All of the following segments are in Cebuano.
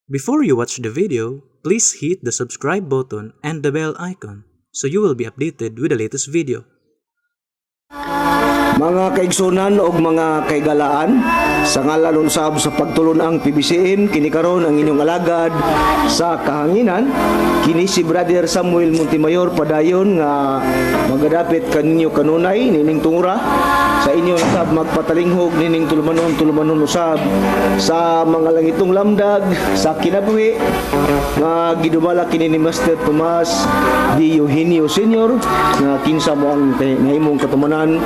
Before you watch the video, please hit the subscribe button and the bell icon so you will be updated with the latest video. Mga kaigsunan og mga kaigalaan, sa ngalan usab sa pagtulon-ang PBCM, kini karon ang inyong alagad sa kahanginan. Kini si Brother Samuel Montemayor, padayon nga magadapit kaninyo kanunay nining tungura sa inyo usab magpatalinghog nining tulumanon, tulumanon usab sa mga langitong lamdag sa kinabuhi nga gidumala kini ni Master Tomas D. Eugenio Sr. nga kinsa mo ang nahimong katumanan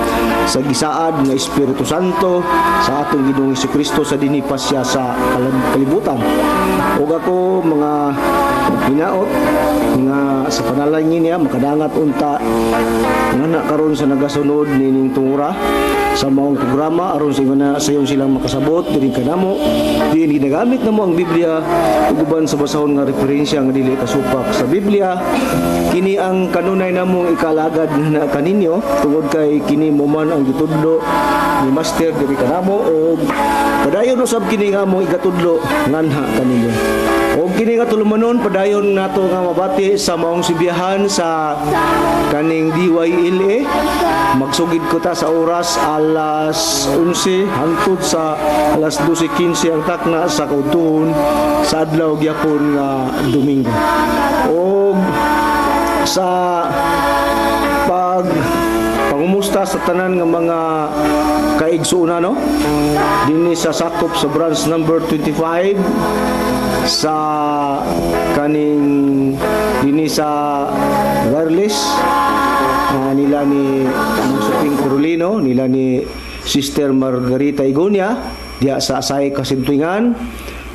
sa gisaad nga Espiritu Santo sa atong Ginoong Kristo sa dinhi pa siya sa kalibutan. Ug ako mga hinaot nga sa panalangin niya makadangat unta nga na karon sa nagasunod nining tungura sa maong programa aron sa ingon na sayon silang makasabot diri kanamo diin ginagamit namo ang Biblia ug uban sa basahon nga referensya nga dili kasupak sa Biblia. Kini ang kanunay namong ikalagad na kaninyo tungod kay kini mo man ang gitudlo ni Master diri kanamo ug padayon usab kini nga among igatudlo nganha kaninyo. Og kini nga tulumanon, padayon nato nga mabati sa maong sibiyahan sa kaning DYLA. Magsugid ko ta sa oras alas 11 hangtod sa alas 12:15 ang takna sa kaudtuhon sa adlaw gyapon nga Domingo. Og sa pag pangumusta sa tanan nga mga kaigsuonan, no, dinhi sa sakop sa branch number 25 sa kaning dinhi sa wireless, nila ni Suping Carolino, nila ni Sister Margarita Igonia diya sa Asay Kasintuingan,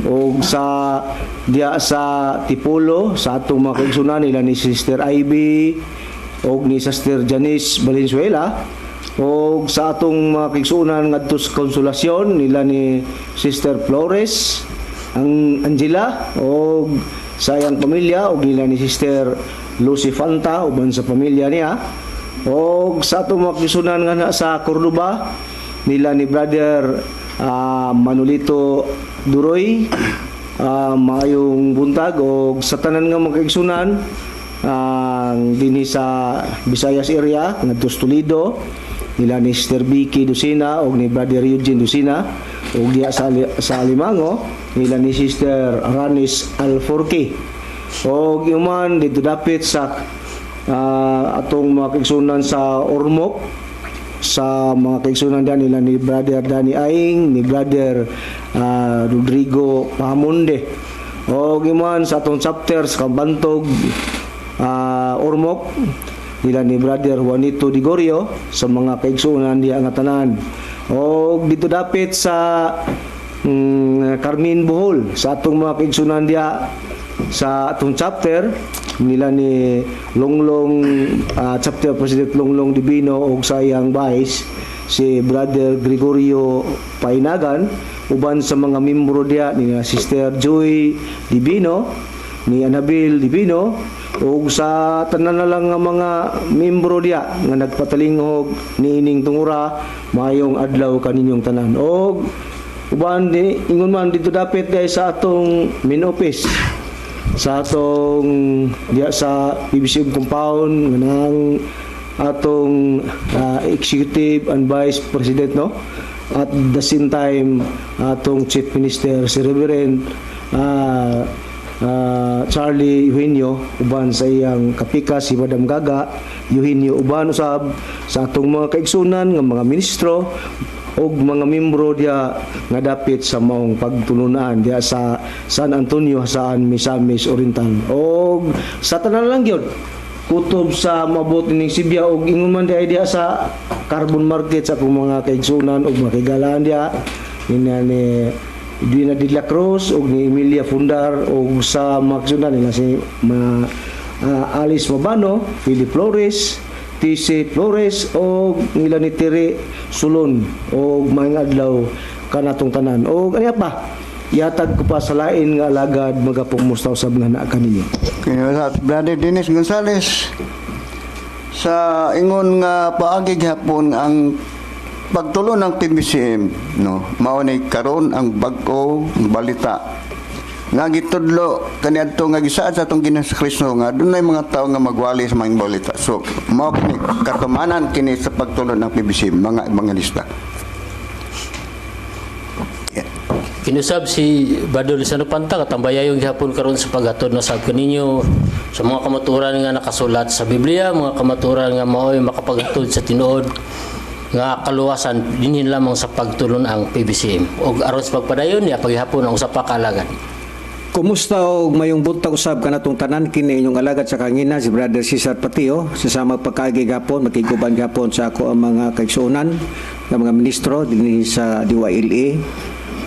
og sa diya sa Tipolo sa atong mga kaigsuonan nila ni Sister Ivy og ni Sister Janice Valenzuela, og sa atong mga kaigsuonan ngadto sa Konsolasyon nila ni Sister Flores ang Angela og sa iyang pamilya, og nila ni Sister Lucy Fanta uban sa pamilya niya, og sa atong mga kaigsuonan nga na sa Cordoba nila ni Brother Manolito Duroy, maayong buntag, og sa tanan nga mga kaigsuonan ang dinhi sa Visayas area ngadto sa Toledo nila ni Sister Vicky Lucina og ni Brother Eugene Lucina, og diya sa Alimango nila ni Sister Ranis Alforque, og iuman dito dapit sa atong mga kaigsuonan sa Ormoc, sa mga kaigsuonan diyan nila ni Brother Danny Aing, ni Brother Rodrigo Pahamonde, og iman sa atong chapter sa Kabantog, Ormoc nila ni Brother Juanito Digorio, sa mga kaigsuonan diya nga tanan, og dito dapit sa Carmen, Bohol, sa atong mga kaigsuonan diya sa atong chapter nila ni Longlong, chapter President Longlong Divino og sa iyang vice si Brother Gregorio Painagan, uban sa mga membro diya ni Sister Joy Divino, ni Anabel Divino, ug sa tanan na lang nga mga membro diya nga nagpatalinghog niining tungura, maayong adlaw kaninyong tanan. Og uban di ingon man dito dapit kay sa atong main office sa atong diya sa PBCM compound nang atong executive and vice president, no, at the same time atong chief minister si Reverend Charlie Eugenio uban sa iyang kapika si Madam Gaga Eugenio, uban usab sa atong mga kaigsunan nga mga ministro og mga membro diya nga dapit sa maong pagtulunan diya sa San Antonio, Jasaan, Misamis Oriental, og sa tanan lang gyud kutob sa mabot ning Sibya, og ingon man diay diya sa Carbon Market sa akong mga kaigsunan og mga kaigalaan diya nina ni Edwina de la Cruz og ni Emilia Fundar, og sa mga kaigsunan nila si Alice Mabano, Philip Flores, TC Flores og nila ni Tere Sulon, og maayong adlaw kanatong tanan. Og aniya pa, ihatag ko pa sa lain nga alagad magapungmusta usab nga naa kaninyo. Kaya sa Brother Dennis Gonzales, sa ingon nga paagi gihapon ang pagtulo ng PBCM, no, mao ni karon ang bag-o ang balita. Nga gitudlo kaniadto nga gisaad sa atong Ginoong Kristo nga dunay mga tawo nga magwali sa maayong balita. So mao kini katumanan kini sa pagtulon ng PBC, mga ebanghelista. Yeah. Kinusab si Brother Lisano Panta, katambayayong gihapon karon sa paghatod na sab kaninyo sa mga kamatuoran nga nakasulat sa Biblia, mga kamatuoran nga mao'y makapaghatod sa tinuod nga kaluwasan dinhin lamang sa pagtulon ang PBCM. Og aron sa pagpadayon niya paghihapon ang usa pa ka alagad. Kumusta og mayong buntag usab kanatong tanan. Kini inyong alagad sa kahanginan, si Brother Cesar Patio, sa samang pagkaagi gapon makiguban gapon sa ako ang mga kaigsuonan nga mga ministro dinhi sa DYLA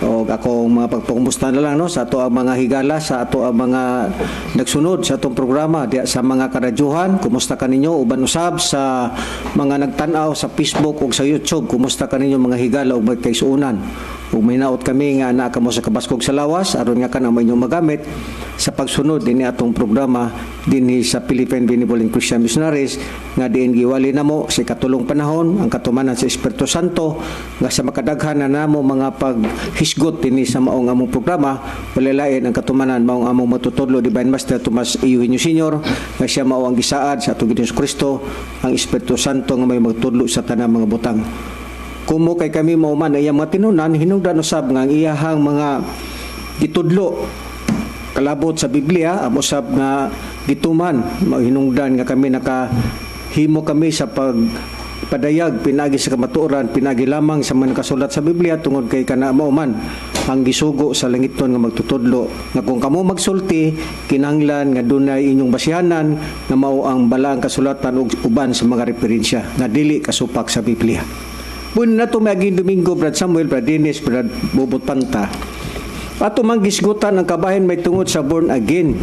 og akong mga pagpangumusta na lang, no, sa ato ang mga higala, sa ato ang mga nagsunod sa atong programa diya sa mga karadyuhan. Kumusta kaninyo? Uban usab sa mga nagtan-aw sa Facebook ug sa YouTube, kumusta kaninyo, mga higala ug mga kaigsuonan? Ug mahinaot kami nga naa kamo sa kabaskog sa lawas aron nga kanang inyong magamit sa pagsunod dinhi atong programa dinhi sa Philippine Benevolent Christian Missionaries nga diin giwali namo sa ikatulong panahon ang katumanan sa Espiritu Santo nga sa makadaghan na namo mga paghisgot dinhi sa maong among programa, wala lain ang katumanan maong among matutudlo, Divine Master Tomas Eugenio Senior, nga siya mao ang gisaad sa atong Ginoong Kristo, ang Espiritu Santo nga may magtudlo sa tanang mga butang. Kumo kay kami mao man ang iyang mga tinunan, hinungdan usab nga ang iyahang mga gitudlo kalabot sa Biblia amo usab nga gituman, hinungdan nga kami naka himo kami sa pag padayag pinagi sa kamatuoran, pinagi lamang sa mga nakasulat sa Biblia, tungod kay kana mao man ang gisugo sa langiton nga magtutudlo nga kung kamo magsulti, kinahanglan nga dunay inyong basihanan nga mao ang balaang kasulatan ug uban sa mga referensya nga dili kasupak sa Biblia. Buwan na ito maging Domingo, Brad Samuel, Brad Dennis, Brad Bobot Panta. Ato mang gisgutan ang kabahin may tungod sa born again.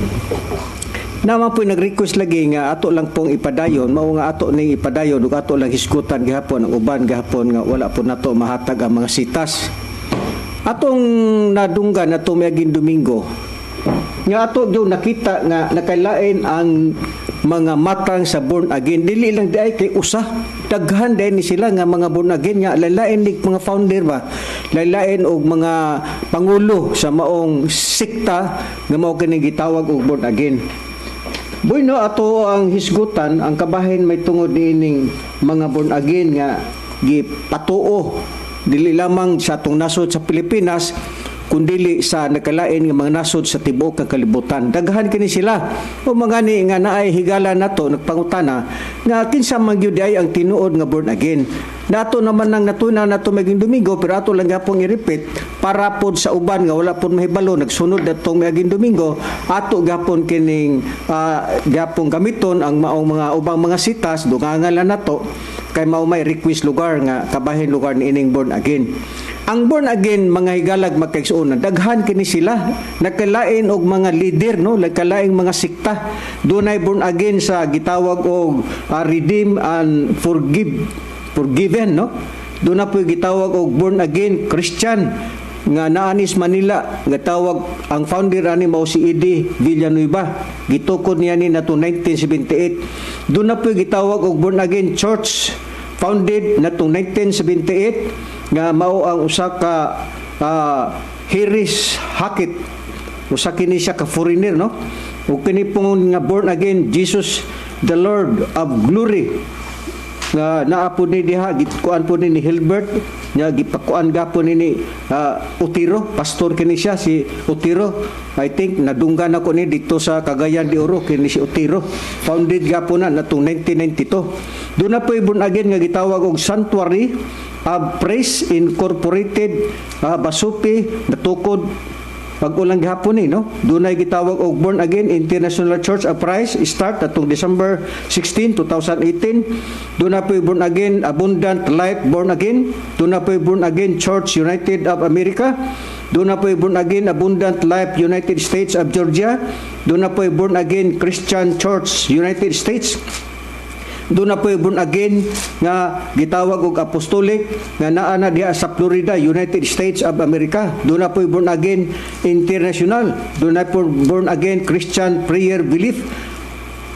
Naman po nag-request lagi nga ato lang pong ipadayon, mao nga ato ning ipadayon ug ato lang hisgutan gihapon ang uban gihapon nga wala po nato mahatag ang mga sitas. Atong nadunggan ato miaging Domingo nga ato gyud nakita nga nakalain ang mga matang sa born again. Dili lang diay kay usa, daghan diay ni sila nga mga born again nga lalain ni mga founder ba, lalain og mga pangulo sa maong sekta nga mao kini gitawag og born again. Bueno, ato ang hisgutan ang kabahin may tungod niining mga born again nga gipatuo dili lamang sa atong nasod sa Pilipinas kundili sa nakalain nga mga nasod sa tibuok nga kalibutan. Daghan kini sila. O mga ni nga naay higala nato nagpangutana nga kinsa man gyud ay ang tinuod nga born again. Nato naman nang natuna nato maging Domingo, pero ato lang gapong i-repeat para pod sa uban nga wala pod mahibalo nagsunod natong miaging Domingo. Ato gapon kining gapong gamiton ang maong mga ubang mga sitas, dungangan lang nato kay mao may request lugar nga kabahin lugar ni ining born again. Ang born again, mga higalag magkaigsuonan, daghan kini sila, nagkalain og mga leader, no, nagkalaing mga sikta. Dunay born again sa gitawag og redeem and forgive, forgiven, no. Doon na po gitawag og born again Christian nga naanis Manila, nga tawag ang founder ani mao si Eddie Villanueva. Gitukod niya ni nato 1978. Doon na po gitawag og born again church founded natong 1978 nga mao ang usa ka Harris Hackett. Usa kini siya ka foreigner, no. Ug kini pong nga born again Jesus the Lord of Glory nga naa po ni diha, gikuan po ni Hilbert nya, gipakuan gapon ni Otiro, pastor kini siya si Otiro. I think nadunggan ako ni dito sa Cagayan de Oro. Kini si Otiro, founded gapon na natong 1992. Doon na po born again nga gitawag og Sanctuary of Praise Incorporated, Basupi, natukod pag-ulang gihapon ni, no. Dunay gitawag og Born Again International Church of Christ, start atong December 16, 2018. Doon na po Born Again Abundant Life Born Again. Doon na po Born Again Church United of America. Doon na po Born Again Abundant Life United States of Georgia. Doon na po Born Again Christian Church United States. Doon na po born again nga gitawag og Apostolic nga naa na diha sa Florida, United States of America. Doon na po born again International. Doon na po born again Christian Prayer Belief.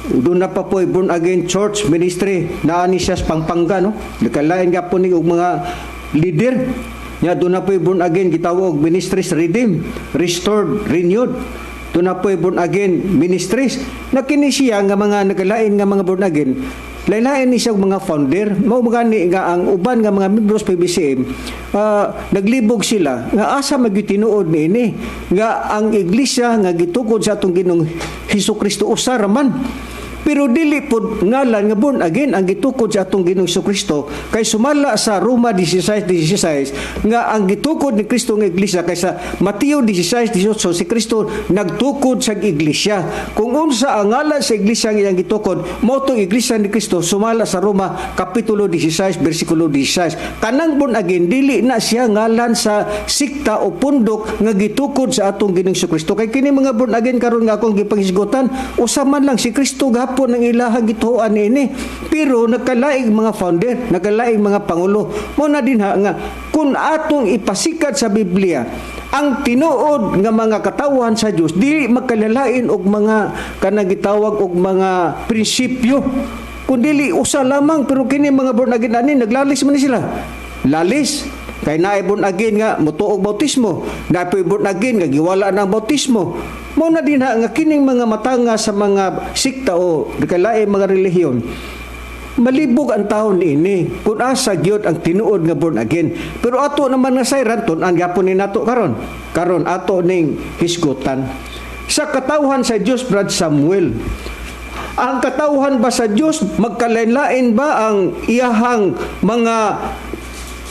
Doon na pa po born again Church Ministry, naa ni siya sa Pampanga, no. Nakalain nga po ni og mga leader. Nya duna po'y born again gitawag ministries redeemed, restored, renewed. Duna po'y born again ministries na kini siya nga mga nagkalain nga mga born again. Lain-lain ni siya mga founder. Mao gani nga ang uban nga mga membros PBCM, naglibog sila nga asa magyud tinuod niini nga ang iglesia nga gitukod sa atong Ginoong Hesus Kristo usa ra man. Pero dili pod ngalan nga born again ang gitukod sa atong Ginoong Kristo, kay sumala sa Roma 16:16 nga ang gitukod ni Kristo nga iglesia, kay sa Mateo 16:18 si Kristo nagtukod sa iglesia. Kung unsa ang ngalan sa iglesia nga iyang gitukod, mao tong iglesia ni Kristo sumala sa Roma kapitulo 16 bersikulo 16. Kanang born again dili na siya ngalan sa sikta o pundok nga gitukod sa atong Ginoong Kristo, kay kini mga born again karon nga akong gipanghisgutan, usa man lang si Kristo gahapon ang ilahang gituoan niini, pero nagkalaing mga founder, nagkalaing mga pangulo. Mo na dinha nga kung atong ipasikat sa Biblia ang tinuod nga mga katawhan sa Dios, dili magkalalain og mga kanang gitawag og mga prinsipyo, kundili usa lamang. Pero kini mga born again ani naglalis man ni sila, lalis kay naay born again nga motuog bautismo, naay born again nga giwala ng bautismo. Mo na dinha nga kining mga matanga sa mga sikta o kalain mga relihiyon, malibog ang taon ini kung asa gyud ang tinuod nga born again. Pero ato naman nga sayran, tun-an gyapon ni nato karon. Karon ato ning hisgutan sa katawhan sa Dios, Brad Samuel. Ang katawhan ba sa Dios, magkalain-lain ba ang iyahang mga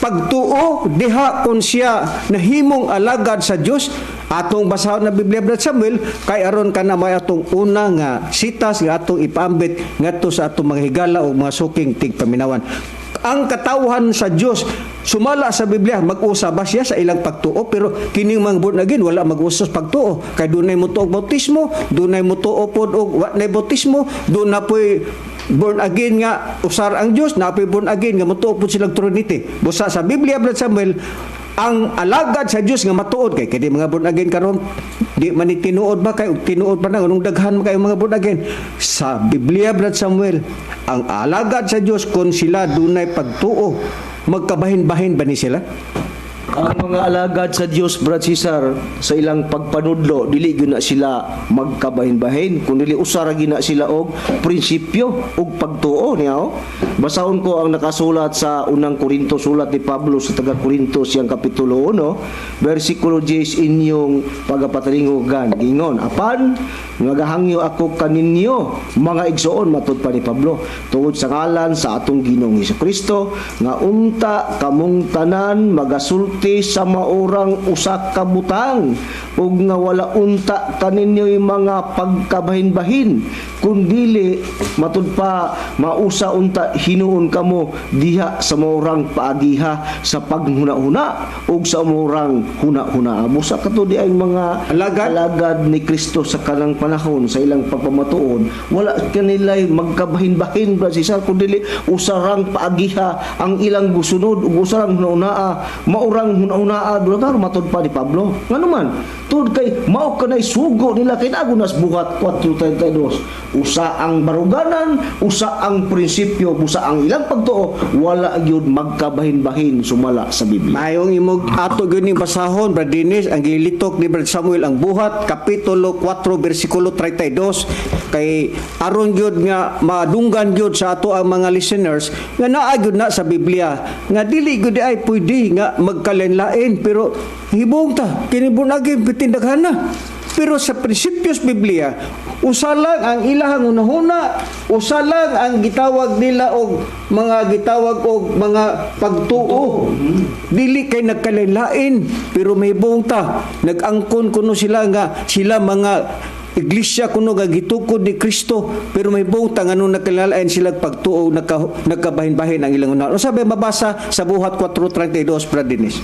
pagtuo diha kung siya nahimong alagad sa Dios? Atong basahon na Biblia, Brad Samuel, kay aron kana may atong una nga sitas nga atong ipaambit ngadto sa atong mga higala o mga suking tigpaminawan. Ang katawhan sa Dios sumala sa Biblia, mag-usa ba siya sa ilang pagtuo? Pero kining mga born again wala mag-usa sa pagtuo, kay dunay motuo og bautismo, dunay motuo pod og wa nay bautismo, duna poy born again nga usar ang Dios, napoy born again nga motuo pod silang Trinity. Busa sa Biblia, Brad Samuel, ang alagad sa Dios nga matuod, kay kini mga born again karon di man ni tinuod ba, kay og tinuod pa na nung daghan man kayo mga born again. Sa Biblia, Brad Samuel, ang alagad sa Dios, kung sila dunay pagtuo, magkabahin-bahin ba ni sila? Ang mga alagad sa Dios, Brad Cesar, sa ilang pagpanudlo, dili gyud na sila magkabahin-bahin, kun dili usa ra gyud na sila og prinsipyo og pagtuo niya. Oh. Basahon ko ang nakasulat sa Unang Korinto, sulat ni Pablo sa taga Korinto, siyang kapitulo 1, bersikulo 10, inyong pagapatalinghugan. Ingon, "Apan nagahangyo ako kaninyo, mga igsoon," matud pa ni Pablo, "tungod sa ngalan sa atong Ginoong Kristo, nga unta kamong tanan magasulti sa maurang usa ka butang ug nga wala unta kaninyo'y mga pagkabahin-bahin, kundili," matud pa, "mausa unta hinuon kamo diha sa maurang paagiha sa paghuna-huna ug sa maurang huna-huna." Busa kato di ay mga Alagad? Alagad ni Kristo sa kanang panahon, sa ilang pagpamatuod, wala kanila'y magkabahin-bahin, Brad Cesar, kundi usarang paagiha ang ilang gusunod ug usarang hunahunaa, maurang hunahunaa doon, matod pa ni Pablo. Ngano man? Tungod kay mao kanay sugo nila, kay nago nas Buhat 4:32, usa ang baruganan, usa ang prinsipyo. Busa ang ilang pagtuo wala gyud magkabahin-bahin sumala sa Biblia. Mayong imog ato gyud ning basahon, Brad Dennis, ang gilitok ni Brad Samuel ang Buhat kapitulo 4 bersikulo 32, kay aron gyud nga madunggan gyud sa ato ang mga listeners nga naa gyud na sa Biblia nga dili gyud ay pwede nga magkalain-lain. Pero hibong ta kini bunagin pitindaghan na, pero sa prinsipyos Biblia, usa lang ang ilahang hunahuna, usa lang ang gitawag nila og mga gitawag og mga pagtuo. Dili kay nagkalain-lain, pero may buong ta nag-angkon kuno sila nga sila mga iglesia kuno nga gitukod ni Kristo, pero may buong ta ngano nagkalain sila pagtuo, nagkabahin-bahin ang ilang hunahuna. Unsa ba mabasa sa Buhat 4:32, Brad Dennis?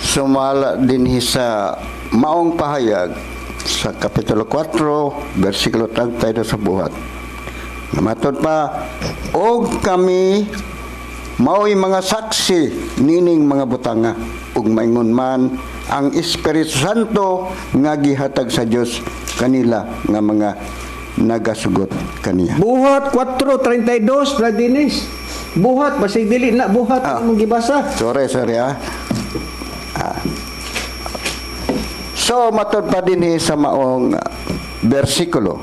Sumala din sa maong pahayag sa Kapitulo 4, versikulo 32 sa Buhat. Matod pa, "Og kami mao'y mga saksi nining mga butanga, ug maingon man ang Espiritu Santo nga gihatag sa Dios kanila nga mga nagasugot kaniya." Buhat 4:32, Brad Dennis. Buhat, basig dili na buhat ang imong gibasa. Sorry, sorry ah. So matud pa dinhi sa maong bersikulo.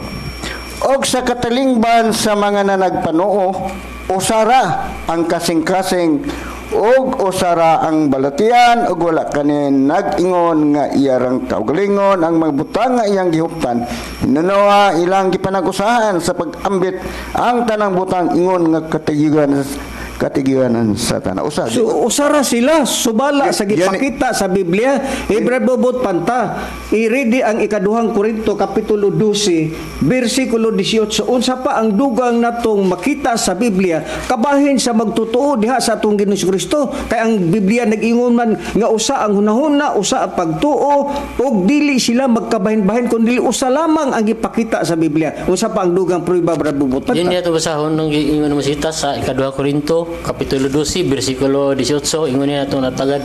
Og sa katalingban sa mga nanagpanuo, usara ang kasing-kasing ug usara ang balatian ug wala kani nag-ingon nga iyarang kaugalingon ang mga butang nga iyang gihuptan. Hinunoa ilang gipanag-usahan sa pag-ambit ang tanang butang ingon nga katiguan katiguanan sa tanan. Usa. So, usara sila subala sa gipakita sa Biblia. Brad Bobot Panta, i-ready ang ikaduhang Korinto kapitulo 12 bersikulo 18. Unsa pa ang dugang natong makita sa Biblia kabahin sa magtotoo diha sa atong Ginoong Kristo, kay ang Biblia nag-ingon man nga usa ang hunahuna, usa ang pagtuo, ug dili sila magkabahin-bahin kundi usa lamang ang gipakita sa Biblia. Unsa pa ang dugang prueba, Brad Bobot Panta? Yun niya ito basahon ng ingon mo sita sa ikaduha Korinto, Kapitulo 12, versikulo 18, ingon niya itong natagad.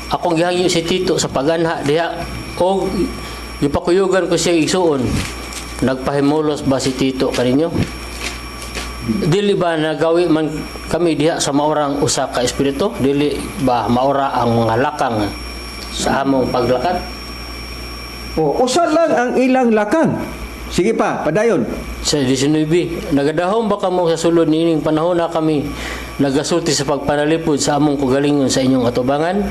Akong gihangyo si Tito sa paganha diha og gipakuyugan ko siya igsuon. Nagpahimulos ba si Tito kaninyo? Dili ba nagawi man kami diha sa maorang usa ka espiritu? Dili ba maora ang mga lakang sa among paglakat? O, usa lang ang ilang lakang. Sige pa, padayon. Sa 19, nagadahom ba kamo sa sulod niining panahon na kami nagasulti sa pagpanalipod sa among kagalingon sa inyong atubangan?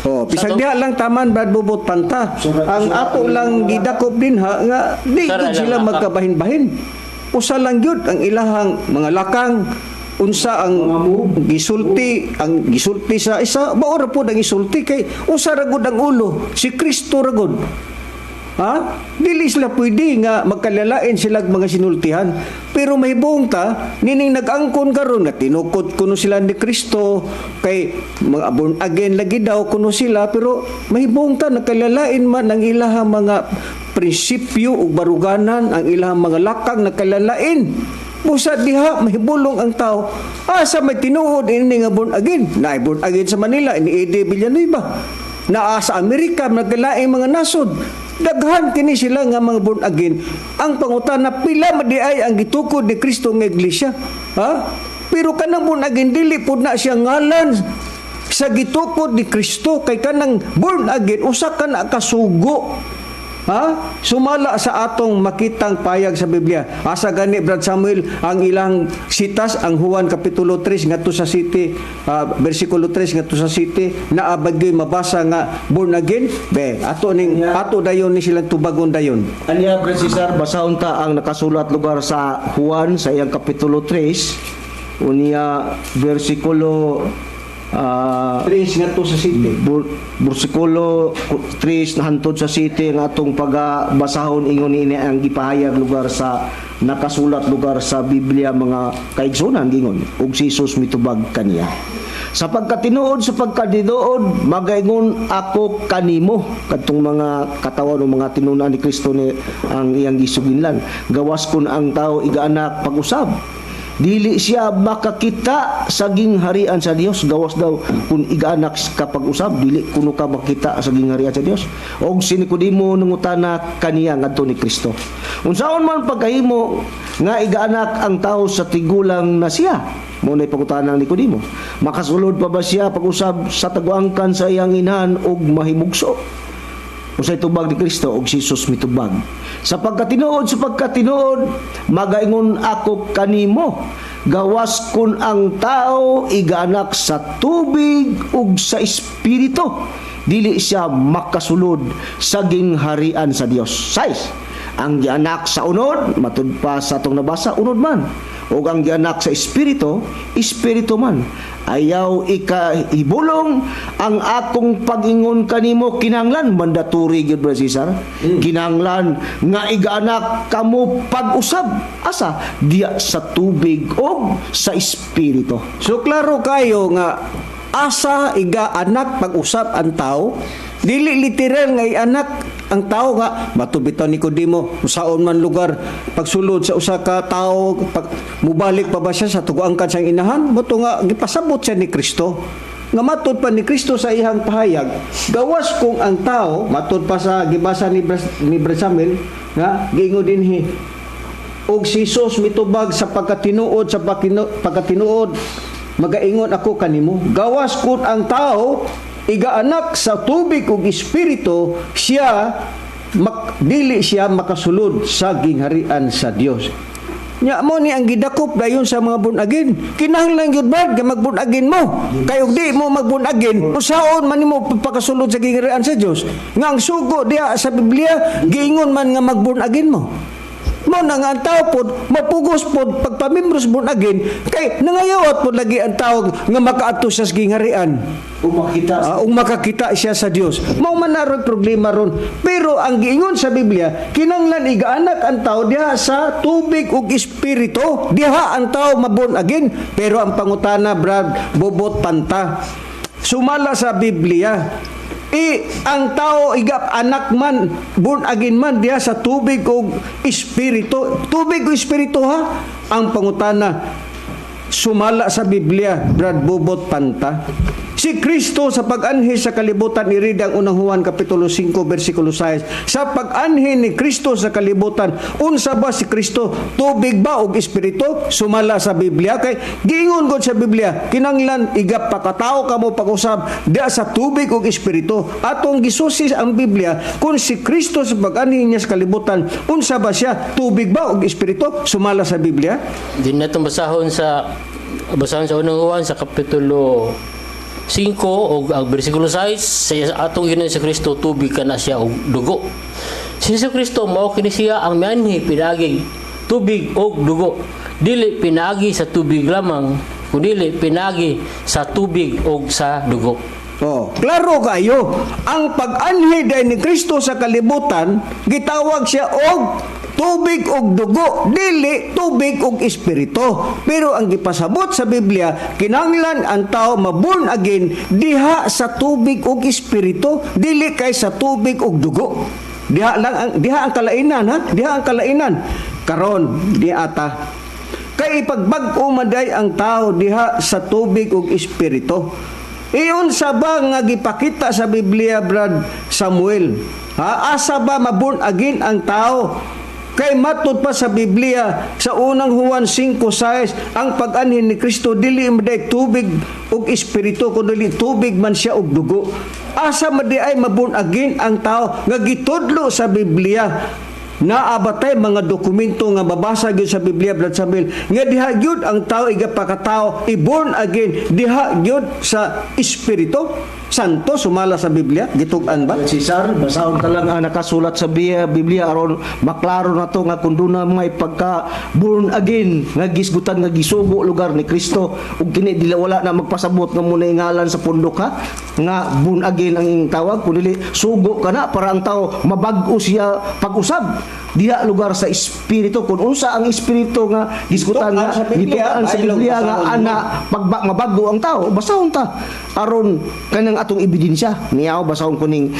Oh, bisag diha lang taman, Brad Bubot Panta. Ang ato lang gidakop din ha nga di Sara gud lang sila lakang. magkabahin-bahin. Usa lang gyud ang ilahang mga lakang, unsa ang gisulti sa isa mao ra pod ang isulti kay usa ra gud ang ulo, si Kristo ra gud. Ha? Dili sila pwede nga magkalalain sila mga sinultihan. Pero mahibong ta, nining nag-angkon karon nga tinukod kuno sila ni Kristo kay mga born again lagi daw kuno sila, pero mahibong ta nagkalalain man ang ilahang mga prinsipyo ug baruganan, ang ilahang mga lakang nagkalalain. Busa diha mahibulong ang tao. Asa may tinuod ini nga born again? Na born again sa Manila ni Eddie Villanueva. Naa sa Amerika nagkalaing mga nasod. Daghan kini sila nga mga born again. Ang pangutana, pila madiay ang gitukod ni Kristo nga iglesia? Ha? Pero kanang born again dili pud na siya ngalan sa gitukod ni Kristo, kay kanang born again usa ka na kasugo. Ha? Sumala sa atong makitang payag sa Biblia. Asa gani, Brad Samuel, ang ilang sitas, ang Juan kapitulo 3 ngadto sa city, bersikulo 3 ngadto sa city, naa ba gyoy mabasa nga born again? Be, ato ning ato dayon ni silang tubagon dayon. Anya, Brad Cesar, basahon ta ang nakasulat lugar sa Juan sa iyang kapitulo 3 unya bersikulo 3 ngadto sa city. Bersikulo 3 na hantod sa city nga atong pagabasahon. Ingon ini ang gipahayag lugar sa nakasulat lugar sa Biblia, mga kaigsunan. Gingon ug si Jesus mitubag kaniya, "Sa pagkatinuod, sa pagkatinuod, magaingon ako kanimo," kadtong mga katawan o mga tinunan ni Kristo ni ang iyang gisuginlan, "gawas kun ang tao igaanak pag-usab, dili siya makakita sa gingharian sa Dios." Gawas daw kung igaanak ka pag-usab, dili kuno ka makita sa gingharian sa Dios. Og si Nicodemo nangutana kaniya, ngadto ni Kristo, "Unsaon man pagkahimo nga igaanak ang tao sa tigulang na siya?" Mo na pangutana ni Nicodemo. "Makasulod pa ba siya pag-usab sa taguangkan sa iyang inahan og mahimugso?" Unsay tubag ni Kristo? Og si Jesus mitubag, "Sa pagkatinuod, sa pagkatinuod, magaingon ako kanimo, gawas kun ang tao igaanak sa tubig ug sa espiritu, dili siya makasulod sa gingharian sa Dios." Sais, ang gianak sa unod, matud pa sa atong nabasa, unod man. Ug ang gianak sa espiritu, espiritu man. Ayaw ikahibulong ang akong pag-ingon kanimo, kinahanglan, mandatory gyud, Brother Cesar. Kinahanglan nga igaanak kamo pag-usab, asa diya sa tubig og sa espiritu. So klaro kayo nga asa iga anak pag-usap ang tao, dili literal nga anak ang tao nga matubitaw ni Nicodemo, saon man lugar pagsulod sa usa ka tawo, pag mubalik pa ba siya sa tuguangkan sa inahan? Buto nga gipasabot siya ni Kristo nga matud pa ni Kristo sa iyang pahayag, gawas kung ang tao, matud pa sa gibasa ni Brad Samuel nga giingon dinhi, og si Jesus mitubag, "Sa pagkatinuod, sa pagkatinuod, magaingon ako kanimo, gawas kun ang tao igaanak sa tubig ug espiritu siya dili siya makasulod sa gingharian sa Dios. Nya mo ni ang gidakop dayon sa mga born again. Kinahanglan gyud ba nga mag-born again mo? Kay og di mo mag-born again, usaon man nimo pagkasulod sa gingharian sa Dios? Nga ang sugo diha sa Biblia giingon man nga mag-born again mo. Mo na nga ang tao pod mapugos pod pagpamembros born again kay nangayawat pod lagi ang tao nga makaadto sa gingharian. Ug makita Ug makakita siya sa Dios. Mao man na ron problema ron. Pero ang giingon sa Biblia, kinanglan igaanak ang tao diha sa tubig ug espiritu. Diha ang tao maborn again. Pero ang pangutana, Brad Bobot Panta, sumala sa Biblia, ang tao igap anak man, born again man diha sa tubig ug espiritu. Tubig ug espiritu ha. Ang pangutana, sumala sa Biblia, Brad Bobot Panta, si Kristo sa pag-anhi sa kalibutan, irida ang Unang Juan Kapitulo 5 versikulo 6. Sa pag-anhi ni Kristo sa kalibutan, unsa ba si Kristo? Tubig ba og espiritu? Sumala sa Biblia kay giingon gud sa Biblia, kinanglan igapakatao kamo pag-usab diha sa tubig ug espiritu. Atong gisusi ang Biblia kung si Kristo sa pag-anhi niya sa kalibutan, unsa ba siya? Tubig ba og espiritu? Sumala sa Biblia? Din natong basahon sa Unang Juan sa Kapitulo 5 og ang bersikulo 6: sa atong Ginoong sa Kristo, tubig kana siya og dugo. Si Hesus Kristo mao kini siya ang mianhi pinaagi tubig og dugo. Dili pinaagi sa tubig lamang, kundili pinaagi sa tubig og sa dugo. Oh, klaro kayo. Ang pag-anhi day ni Kristo sa kalibutan, gitawag siya og tubig og dugo, dili tubig og espiritu. Pero ang gipasabot sa Biblia, kinahanglan ang tao maborn again diha sa tubig og espiritu, dili kay sa tubig og dugo. Diha lang ang diha ang kalainan ha, diha ang kalainan. Karon di ata kay ipagbag-o man day ang tao diha sa tubig ug espiritu. Iyon sa ba nga gipakita sa Biblia, Brad Samuel? Ha, asa ba maborn again ang tao? Kay matud pa sa Biblia sa Unang Juan 5:6, ang pag-anhin ni Kristo dili man day tubig ug espiritu kundi tubig man siya ug dugo. Asa man di ay maborn again ang tao nga gitudlo sa Biblia? Naa ba tay mga dokumento nga mabasa gyud sa Biblia, Brad Samuel, nga diha gyud ang tao igapakatao i-born again diha gyud sa Espiritu Santo sumala sa Biblia, gitug-an ba? Cesar, basahon ta lang ang nakasulat sa Biblia aron maklaro na to nga kung duna may pagka born again nga gisgutan nga gisugo lugar ni Kristo ug kini dili wala na magpasabot nga muna ngalan sa pundok ha nga born again ang iyong tawag, kundi sugo ka na para ang tao mabag-o siya pag-usab diha lugar sa espiritu. Kung unsa ang espiritu nga gisgutan nga Gitug-an sa Biblia, gitug-an sa ay lang Biblia nga basahon mo. Ana pagba mabago ang tao, basahon ta aron kanang atong ebidensya niyaw. Basahon ko ning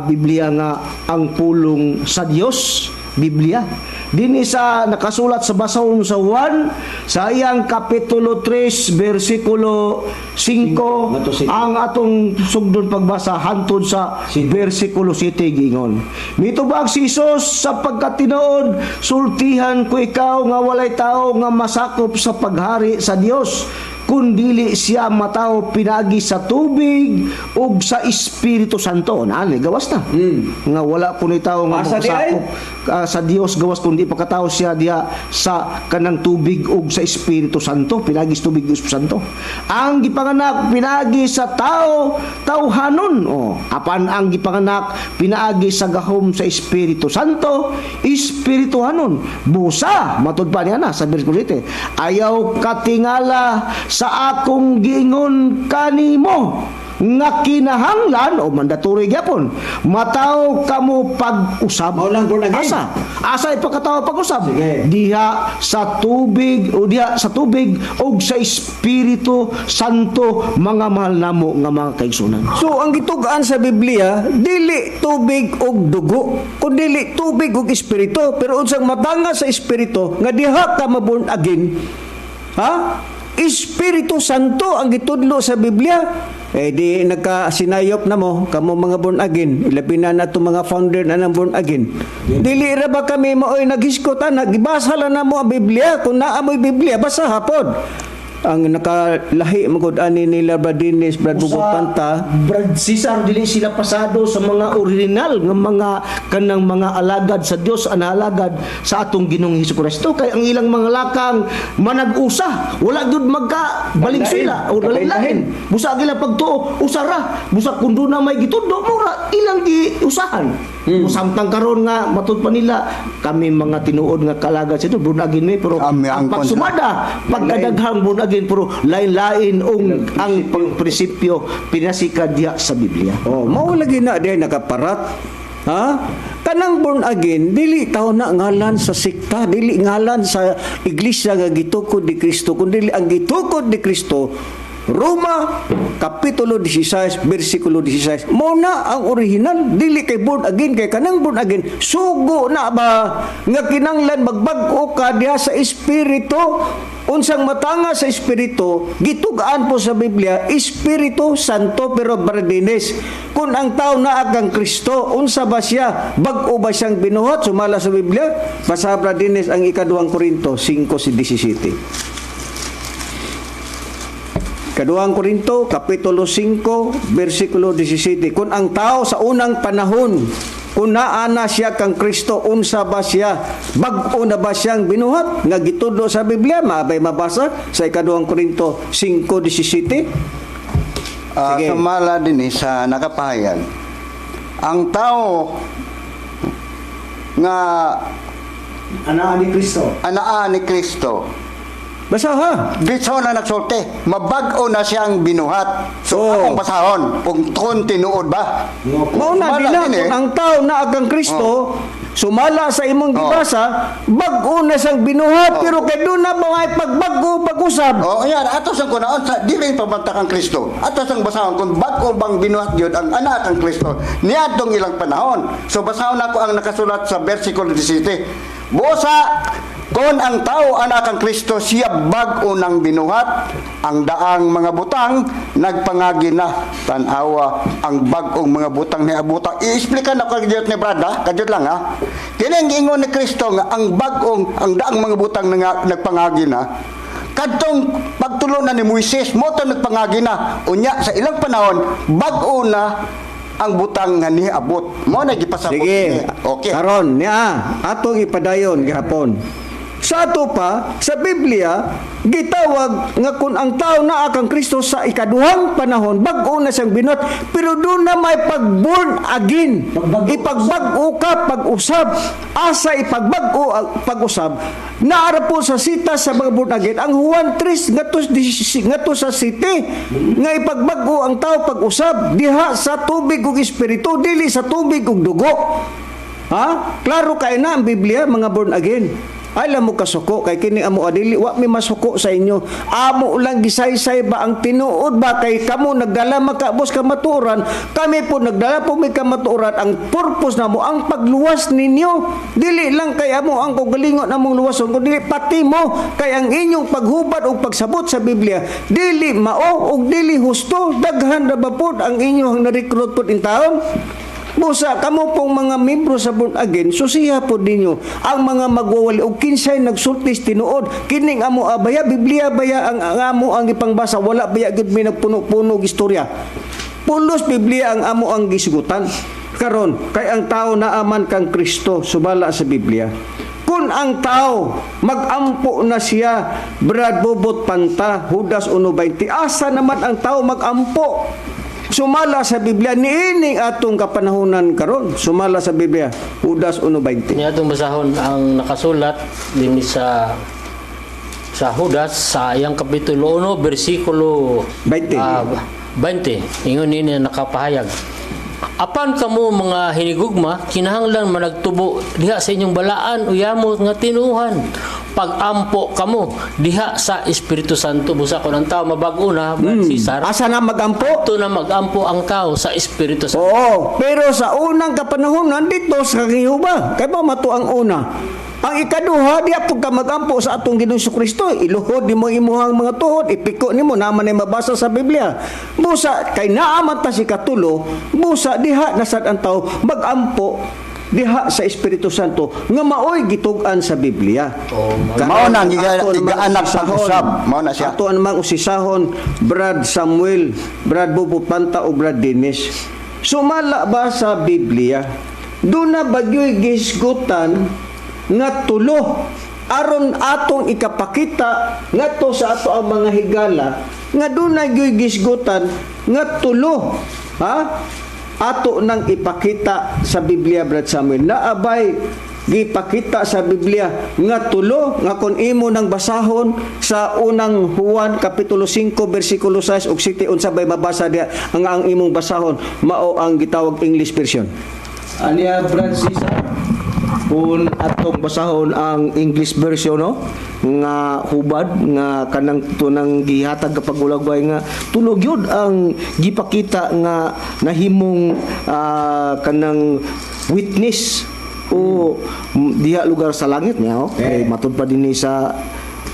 Biblia nga ang pulong sa Dios Biblia dinhi sa nakasulat sa basahon sa 1 sa iyang kapitulo 3 bersikulo 5. Ngadto site. Ang atong sugdon pagbasa hantod sa bersikulo 7. Gingon, "Mitubag si Jesus, sa pagkatinuod sultihan ko ikaw nga walay tao nga masakop sa paghari sa Dios kung dili siya matawo pinagi sa tubig ug sa Espiritu Santo." Nani gawas na nga wala kunoy tao nga Asa di ay? makasakop sa Dios gawas kundi pakatawo siya diha sa kanang tubig ug sa Espiritu Santo, pinagi sa tubig ug Espiritu Santo. "Ang gipanganak pinagi sa tao tawhanon oh, apan ang gipanganak pinaagi sa gahom sa Espiritu Santo espirituhanon." Busa matud pa niya na sa bersikulo 7, "Ayaw katingala sa akong giingon kanimo nga kinahanglan o mandatory gyapon mataw kamo pag-usab." Mao lang born again. Asa asa ipakatawo pag-usab? Sige. Diha sa tubig o diha sa tubig og sa Espiritu Santo, mga mahal namo nga mga kaigsunan. So ang gitug-an sa Biblia dili tubig ug dugo, kundi tubig ug espiritu. Pero unsang matanga sa espiritu nga diha ka maborn again? Ha? Espiritu Santo ang gitudlo sa Biblia. Eh di nagkasinayop na mo kamo mga born again, ilabi na nato mga founder na ng born again. Dili ra ba kami maoy naghiskot ana, gibasa lang namo ang Biblia. Kung naa mo'y Biblia, basa hapon. Ang nakalahi magud ani nila Brad Dennis, Brad Bubot Panta. Brad Cesar, dili sila pasado sa mga original nga mga kanang mga alagad sa Dios, ang alagad sa atong Ginoong Hesukristo, kay ang ilang mga lakang manag-usa, wala gyud magka baling sila o lain. Busa ang ilang pagtuo usara, busa kun duna may gitudlo mura ilang giusahan. Samtang karon nga matud pa nila kami mga tinuod nga kalagad sa ito born again mi, pero Kami ang ang pagsumada pagkadaghang born again pero lain-lain ung ang prinsipyo pinasika diha sa Biblia. Oh, mao lagi na diay nakaparat. Ha? Kanang born again, dili taw na ngalan sa sekta, dili ngalan sa iglesia nga gitukod ni Kristo, kundi ang gitukod ni Kristo Roma kapitulo 16 bersikulo 16. Mao na ang original, dili kay born again, kay kanang born again sugo na ba nga kinanglan magbag-o ka diha sa espiritu. Unsang matanga sa espiritu gitug-an po sa Biblia, Espiritu Santo. Pero Bardines, kung ang tao naa kang Kristo, unsa ba siya? Bag-o ba siyang binuhat sumala sa Biblia? Basa, Bardines, ang ikaduhang Korinto 5:17. Kaduhang Korinto, Kapitulo 5, versikulo 17. Kung ang tao sa unang panahon, kung naana siya kang Kristo, unsa ba siya? Bag-o na ba siyang binuhat? Nga gitudlo sa Biblia, maabay mabasa sa ikaduhang Korinto 5:17. Sige. Sumala din eh, sa nakapahayag. Ang tao nga Anaa ni Kristo. Anaa ni Kristo. Basa ha. Bitso na nagsulti, mabag-o na siyang binuhat. So, Oo. akong basahon, kung tinuod ba? Mao na Sumala dila din eh. kung ang tao naa kang Kristo, sumala sa imong gibasa, bag-o na siyang binuhat, pero kay doon na mga pagbag-o pag-usab. Oh, ayan, atos ang kunaon sa dili pabanta kang Kristo. Atos ang basahon kung bag-o bang binuhat gyud ang anak kang Kristo niadtong ilang panahon. So basahon nako ang nakasulat sa versikulo 17. Busa kon ang tao anak kang Kristo, siya bag-o nang binuhat, ang daang mga butang nagpangagi na, tan-awa ang bag-ong mga butang ni abuta. I-explica na ko kadyot ni brad ha, kadyot lang ha. Kini ang giingon ni Kristo nga ang bag-ong ang daang mga butang nga nagpangagi na, kadtong pagtulo na ni Moises mo to nagpangagi na, unya sa ilang panahon bag-o na ang butang nga niabot mo na gipasabot Sige. ni. Okay. Karon niya atong ipadayon gihapon. Sa ato pa sa Biblia gitawag nga kung ang tao naa kang Kristo sa ikaduhang panahon, bag-o na siyang binuhat, pero doon na may pag-born again. Ipagbag-o ka pag-usab. Asa ipagbag-o ang pag-usab? Naara po sa sita sa mga born again ang Juan 3 ngadto sa city nga ipagbag-o ang tao pag-usab diha sa tubig ug espiritu, dili sa tubig ug dugo. Ha? Klaro kay na ang Biblia, mga born again. Alam mo kasuko kay kini amo adili wa mi masuko sa inyo. Amo lang gisaysay ba ang tinuod ba, kay kamo nagdala makaabos kamatuoran, kami po nagdala po may kamatuoran. Ang purpose namo ang pagluwas ninyo. Dili lang kay amo ang kaugalingon among luwason, kundi pati mo, kay ang inyong paghubad o pagsabot sa Biblia dili mao og dili husto. Daghan ra ba pod ang inyong na-recruit pod in taon? Busa, kamo pong mga membro sa born again, susiha po ninyo ang mga magwawali o kinsay nagsultis tinuod. Kining amo abaya, Biblia baya ang amo ang ipangbasa, wala baya gud may nagpuno-puno og istorya. Pulos Biblia ang amo ang gisgutan. Karon, kay ang tao naaman kang Kristo, sumala sa Biblia. Kung ang tao magampo na siya, Brad Bobot Panta, Judas 1:20, asa naman ang tao magampo? Sumala sa Biblia niining atong kapanahonan karon, sumala sa Biblia, Judas 1:20. Niya atong basahon ang nakasulat din sa Judas sa iyang kapitulo 1 bersikulo 20. 20. Ingon niini nakapahayag. Apan kamo mga hinigugma, kinahanglan managtubo diha sa inyong balaan uyamo nga tinuhan. Pagampo kamo diha sa Espiritu Santo. Busa kon ang tao mabag-o na, Brad Cesar. Asa na magampo? Ito na magampo ang tao sa Espiritu Santo. Oo, pero sa unang kapanahonan dito sa Jehova, kay ba mato ang una? Ang ikaduha, diya pud ka magampo sa atong Ginoong Kristo, iluhod nimo imuhang mga tuhod, ipiko nimo naman ay mabasa sa Biblia. Busa kay naaman ta si katulo, busa diha nasad ang tao magampo diha sa Espiritu Santo nga maoy gitug-an sa Biblia. Oh, Mao na ang Ato namang giga-anak sa usisahon. usab. Mao na siya. Ato namang usisahon, Brad Samuel, Brad Bobo Panta o Brad Dennis. Sumala ba sa Biblia? Doon na bagyo'y gisgutan nga tulo aron atong ikapakita ngadto sa ato ang mga higala nga doon na gyo'y gisgutan nga tulo, ha, ato nang ipakita sa Biblia. Brad Samuel, naabay gipakita sa Biblia nga tulo nga kon imo nang basahon sa Unang Juan kapitulo 5 bersikulo 6 ug 7, unsa bay mabasa diha ang imong basahon mao ang gitawag English version? Aniya, Brad Cesar, kung atong basahon ang English version, no, nga hubad nga kanang tunang gihatag kapag ulagway nga tulog yun ang gipakita nga nahimong kanang witness o diha lugar sa langit niya, oh. Eh, matud pa dinhi sa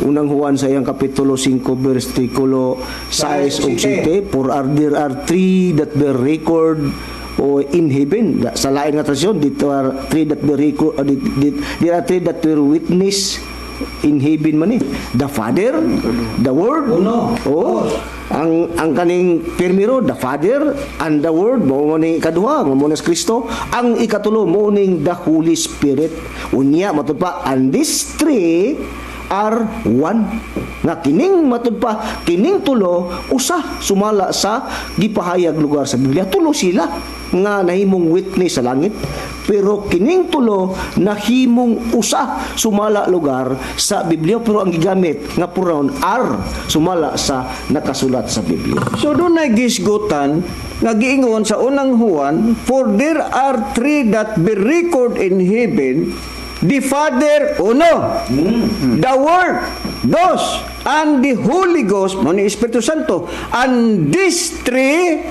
Unang Juan sa iyang kapitulo 5 bersikulo 6 ug 7, "For are there are three that bear record o in heaven." Sa lain nga tradisyon dito, are three that bear record, there are three that bear witness in heaven man eh, the Father, the Word. Uno. Oh, ang kaning pirmiro, the Father and the Word, mao ni ikaduha nga mo na si Kristo. Ang ikatulo mo ning the Holy Spirit. Unya matud pa, "And these three are one," nga kining matud pa kining tulo usa sumala sa gipahayag lugar sa Biblia. Tulo sila nga nahimong witness sa langit, pero kining tulo nahimong usa sumala lugar sa Biblia, pero ang gigamit nga pronoun "are" sumala sa nakasulat sa Biblia. So doon na gisgutan nga giingon sa Unang Juan, "For there are three that be record in heaven, the Father, uno, the Word, dos, and the Holy Ghost," mo ni Espiritu Santo, "and these three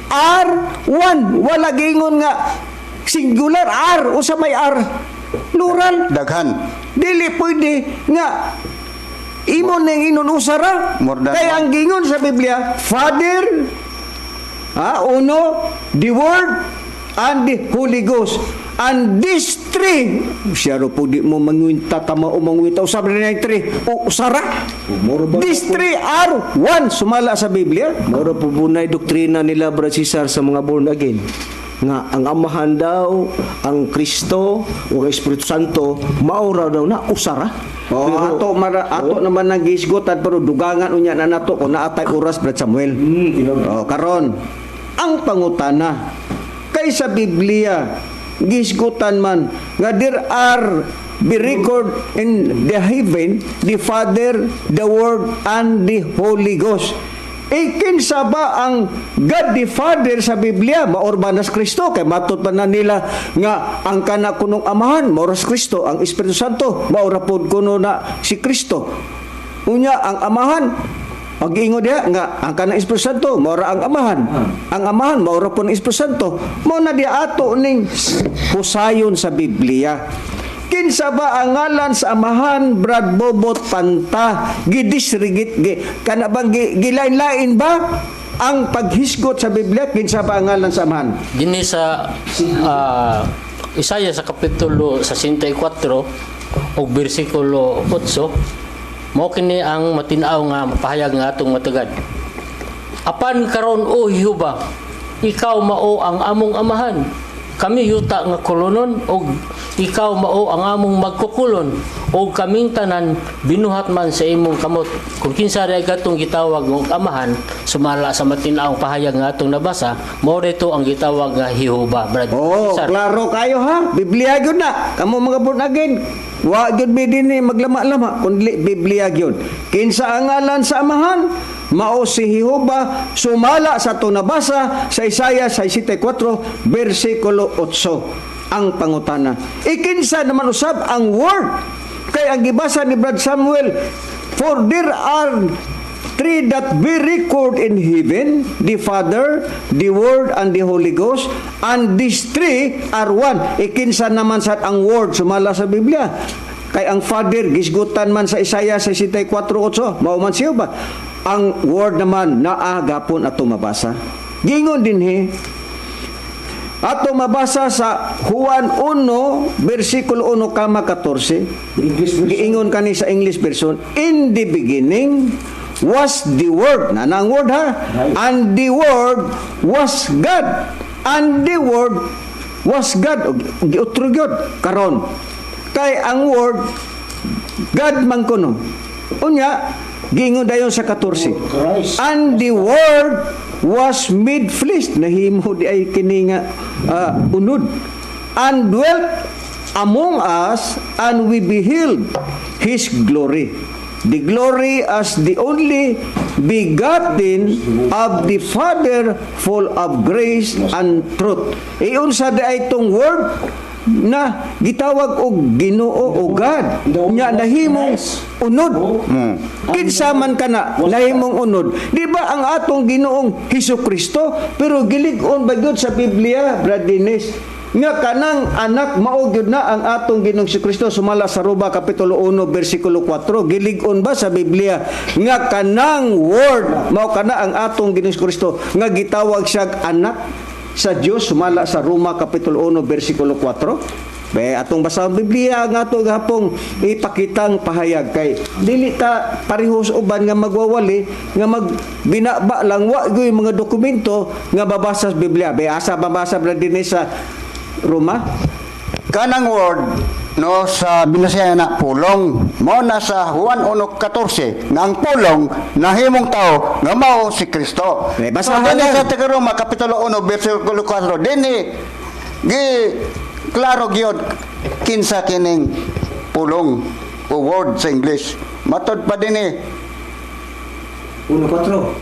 are one." Wala giingon nga singular "are." Usa may "are"? Plural. Daghan. Dili pwede nga imo nang inon usara. More than Kaya one. Ang gingon sa Biblia, Father, ha, uno, the Word, and the Holy Ghost. And these three, siya ro po di mo mangwinta tama o mangwinta usab na yung three, o usara. Moro ba These three are one, sumala sa Biblia. Moro po bunay doktrina nila, Brad Cesar, sa mga born again nga ang Amahan daw, ang Kristo o ang Espiritu Santo maura daw na usara. Oh, ato mara, ato naman nang gisgutan, pero dugangan unya na nato kung naatay oras, Brad Samuel. Oh, karon ang pangutana kay sa Biblia gisgutan man nga there are be record in the heaven the Father, the Word and the Holy Ghost. E kinsa ba ang God the Father sa Biblia? Maor ba nas Kristo? Kay matud pa na nila nga ang kana kunong Amahan maoras Kristo, ang Espiritu Santo maora pod kuno na si Kristo. Unya ang Amahan, pag-ingon diha nga ang kanang Espiritu Santo maora ang Amahan. Ang Amahan maora po ng Espiritu Santo. Mao na di ato ning husayon sa Biblia. Kinsa ba ang ngalan sa Amahan, Brad Bobot Panta? Gidisrigit gi kana bang gilain-lain ba ang paghisgot sa Biblia? Kinsa ba ang ngalan sa Amahan? Dinhi sa Isaiah sa kapitulo 64 ug bersikulo 8, mao kini ang matin-aw nga mapahayag nga atong matagad. "Apan karon, O Jehova, ikaw mao ang among Amahan. Kami yuta nga kolonon ug ikaw mao ang among magkukulon ug kaming tanan binuhat man sa imong kamot." Kung kinsa ray katong gitawag ng Amahan sumala sa matin-awng pahayag nga atong nabasa, mao dito ang gitawag nga Jehova, Brad Oh, Cesar. Klaro kayo ha. Biblia gyud na. Kamo mga born again. Wa gyud mi dinhi maglama-lama kundi Biblia gyud. Kinsa ang ngalan sa Amahan? Mao si Jehova sumala sa ato nabasa sa Isaiah 64 bersikulo 8. Ang pangutana, ikinsa naman usab ang Word? Kay ang gibasa ni Brad Samuel, "For there are three that be record in heaven, the Father, the Word, and the Holy Ghost, and these three are one." Ikinsa naman sa ang Word sumala sa Biblia? Kay ang Father, gisgutan man sa Isaiah 64:8, mao man siya ba? Ang Word naman naa gapon ato mabasa. Gingon dinhi, Ato mabasa sa Juan 1 versikulo 1 kama 14. English version. Giingon kani sa English version, "In the beginning was the Word." Na ang Word ha. "And the Word was God. And the Word was God." Og giutro gyud karon. Kay ang Word, God man kuno. Unya, giingon dayon sa 14. Christ. "And the Word was made flesh." Nahimo di ay kini nga unod. "And dwelt among us, and we beheld His glory. The glory as the only begotten of the Father, full of grace and truth." Iunsa di ay itong Word na gitawag og Ginoo o God nya nahimong unod? Kinsa man kana nahimong unod? Di ba ang atong Ginoong Hesus Kristo? Pero gilig-on ba gyud sa Biblia, Brad Dennis, nga kanang anak mao gyud na ang atong Ginoong Hesus Kristo sumala sa Roma kapitulo 1 bersikulo 4? Gilig-on ba sa Biblia nga kanang Word mao kana ang atong Ginoong Hesus Kristo nga gitawag siya anak sa Dios sumala sa Roma kapitulo 1 bersikulo 4? Be, atong basahon Biblia nga ato gahapong ipakitang pahayag kay dili ta parehos uban nga magwawali nga magbinaba lang, wa gyud mga dokumento nga babasa sa Biblia. Be, asa babasa, Brad Dennis, sa Roma? Kanang Word no sa Binasaya na pulong mo na sa Juan 1:14 nga ang pulong nahimong tao nga mao si Kristo. Eh, basahan So, dinhi lang. sa taga Roma kapitulo 1 bersikulo 4, dinhi gi klaro gyud kinsa kining pulong o Word sa English. Matod pa dinhi 1:4.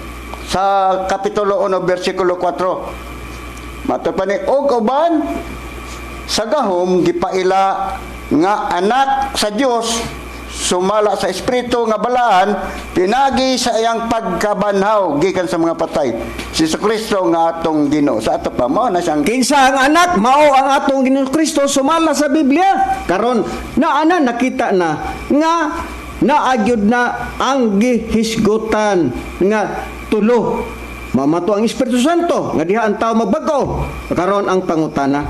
Sa kapitulo 1 bersikulo 4. Matod pa ni, og uban sa gahom gipaila nga anak sa Dios sumala sa Espiritu nga balaan pinagi sa iyang pagkabanhaw gikan sa mga patay, si Kristo nga atong Ginoo. Sa ato pa mao na siyang Kinsa ang anak? Mao ang atong Ginoong Kristo sumala sa Biblia. Karon, naana nakita na nga naagyod na ang gihisgutan nga tulo. Mamato ang Espiritu Santo nga diha ang tao magbag-o. Karon ang pangutana.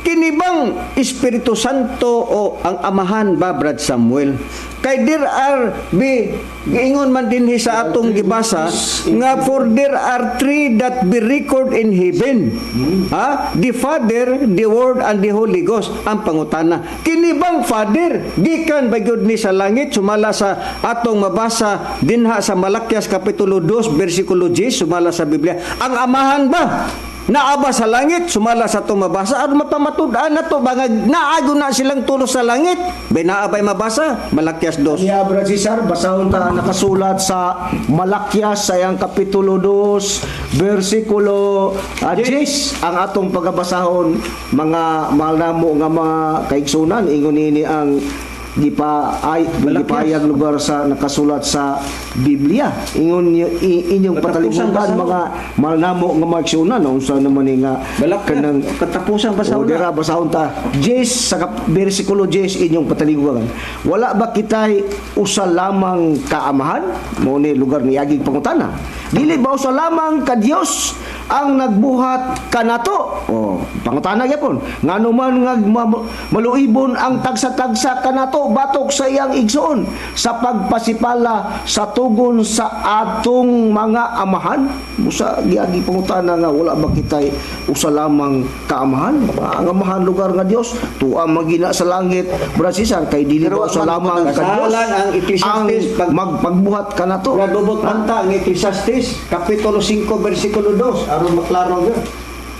Kini bang Espiritu Santo o ang Amahan ba, Brad Samuel? Kay there are be giingon man dinhi sa atong gibasa nga "For there are three that be record in heaven." Ha? The Father, the Word, and the Holy Ghost. Ang pangutana. Kini bang Father gikan ba gyud ni sa langit sumala sa atong mabasa dinha sa Malakias kapitulo 2 bersikulo 10 sumala sa Biblia? Ang Amahan ba naa ba sa langit sumala sa atong mabasa? Aron mapamatud-an nato ba nga naago na silang tulo sa langit? Be, naa ba'y mabasa? Malakias 2. Niya, Brad Cesar, basahon ta nakasulat sa Malakyas sa iyang kapitulo 2, versikulo 10 ang atong pagabasahon, mga mahal namo nga mga kaigsunan. Ingon nini ang gipa ay gipahayag lugar sa nakasulat sa Biblia. Ingon inyong Katapusan patalimutan basahon. Mga mahal namo nga mga kaigsunan, unsa naman ni nga Balak kanang katapusan O, basahon na. dira basahon ta. 10 sa bersikulo 10 inyong pataliguan. "Wala ba kitay usa lamang kaamahan?" Mao ni lugar ni aging pangutana. "Dili ba usa lamang ka Dios ang nagbuhat kanato?" Oh, pangutana gyapon. "Ngano man nga maluibon ang tagsa-tagsa kanato batok sa iyang igsoon sa pagpasipala sa tugon sa atong mga amahan?" Busa giagi pangutana nga wala ba kitay usa lamang kaamahan? Ang amahan lugar nga Dios, tuwa magina sa langit, Brad Cesar, kay dili Pero ba usa wa man lamang ka Dios Kasalan ang Ecclesiastes ang magpagbuhat kanato? Radobot panta ang Ecclesiastes kapitulo 5 versikulo 2 aron maklaro gyud.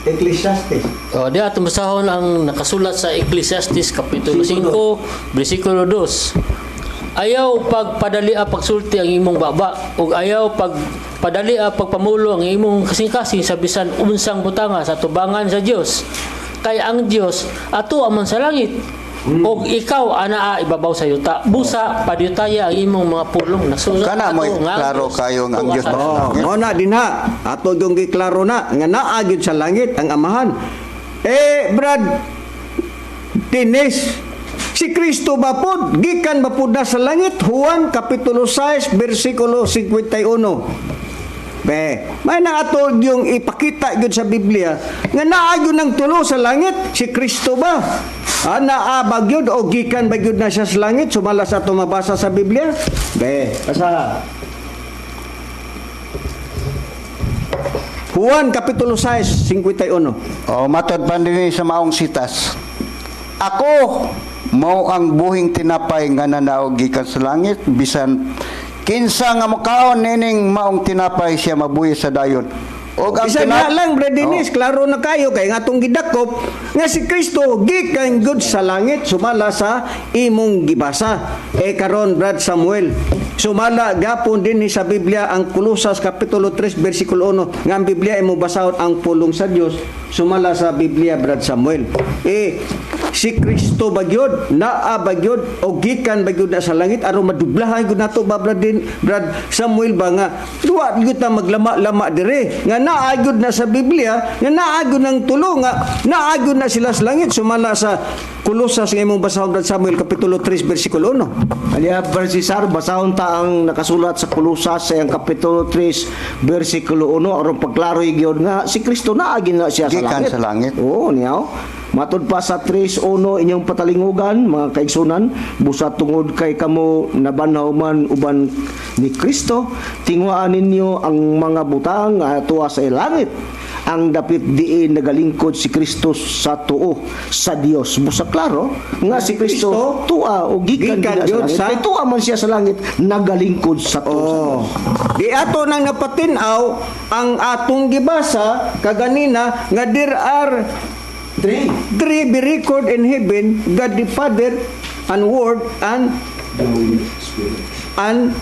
Ecclesiastes. O, di ato basahon ang nakasulat sa Ecclesiastes kapitulo 5, bersikulo 2. "Ayaw pagpadali a pagsulti ang imong baba ug ayaw pagpadali a pagpamulo ang imong kasing-kasing sa bisan unsang butanga sa tubangan sa Dios. Kay ang Dios ato man sa langit ug ikaw anaa ibabaw sa yuta. Busa padiyutaya ang imong mga pulong." Nasulat Kana ato mo'y nga ang klaro Dios kayo nga ang tuwa Dios sa ba sa Oh, langit. mo na dinha. Ato yung giklaro na nga naa gyud sa langit ang Amahan. Eh, Brad Dennis, si Kristo ba pod gikan ba pod na sa langit? Juan kapitulo 6 bersikulo 51. Be, may na ato yung ipakita gyud sa Biblia nga naa gyud ng tulo sa langit, si Kristo ba? Ah, naa ba gyud o gikan ba gyud na siya sa langit sumala sa ato mabasa sa Biblia? Be, basa. Juan Kapitulo 6, 51. O matod pa dinhi sa maong sitas. Ako mao ang buhing tinapay nga nanaog gikan sa langit, bisan kinsa nga mokaon nining maong tinapay, siya mabuhi sa dayon. Og ang Bisan nga lang, Brad Dennis, Oh. klaro na kayo kay nga atong gidakop nga si Kristo gikan gud sa langit sumala sa imong gibasa. E karon, Brad Samuel, sumala gapon dinhi sa Biblia ang Kolosas kapitulo 3 bersikulo 1 nga ang Biblia imo basahon ang pulong sa Dios sumala sa Biblia, Brad Samuel. Eh si Kristo bagyod naa bagyod o gikan bagyod na sa langit aron madublahan gyud nato ba, Brad, din, Brad Samuel ba, nga duwa gyud ta maglama-lama dire nga naa gyud na sa Biblia nga naa gyud ng tulo nga naa gyud na sila sa langit sumala sa Kolosas nga imong basahon, Brad Samuel, kapitulo 3 bersikulo 1. Aliya, Brad Cesar, basahon ta ang nakasulat sa Kolosas sa iyang Kapitulo 3, versikulo 1, aron pagklaro gyud nga si Kristo naagi na siya sa Gikan langit. sa langit. Oo, niyaw. Matud pa sa 3:1, inyong patalingugan, mga kaigsunan, busa tungod kay kamo nabanhaw man uban ni Kristo, tinguhaan ninyo ang mga butang nga tuwa sa langit, ang dapit diin nagalingkod si Kristo sa tuo sa Dios. Busa klaro nga si Kristo tuwa o gikan, Gikan gikan sa gyud langit. sa Kay tuwa man siya sa langit, nagalingkod sa tuo sa Oh. Dios. Di ato nang napatinaw ang atong gibasa kaganina nga there are Three. three be record in heaven, God the Father and Word and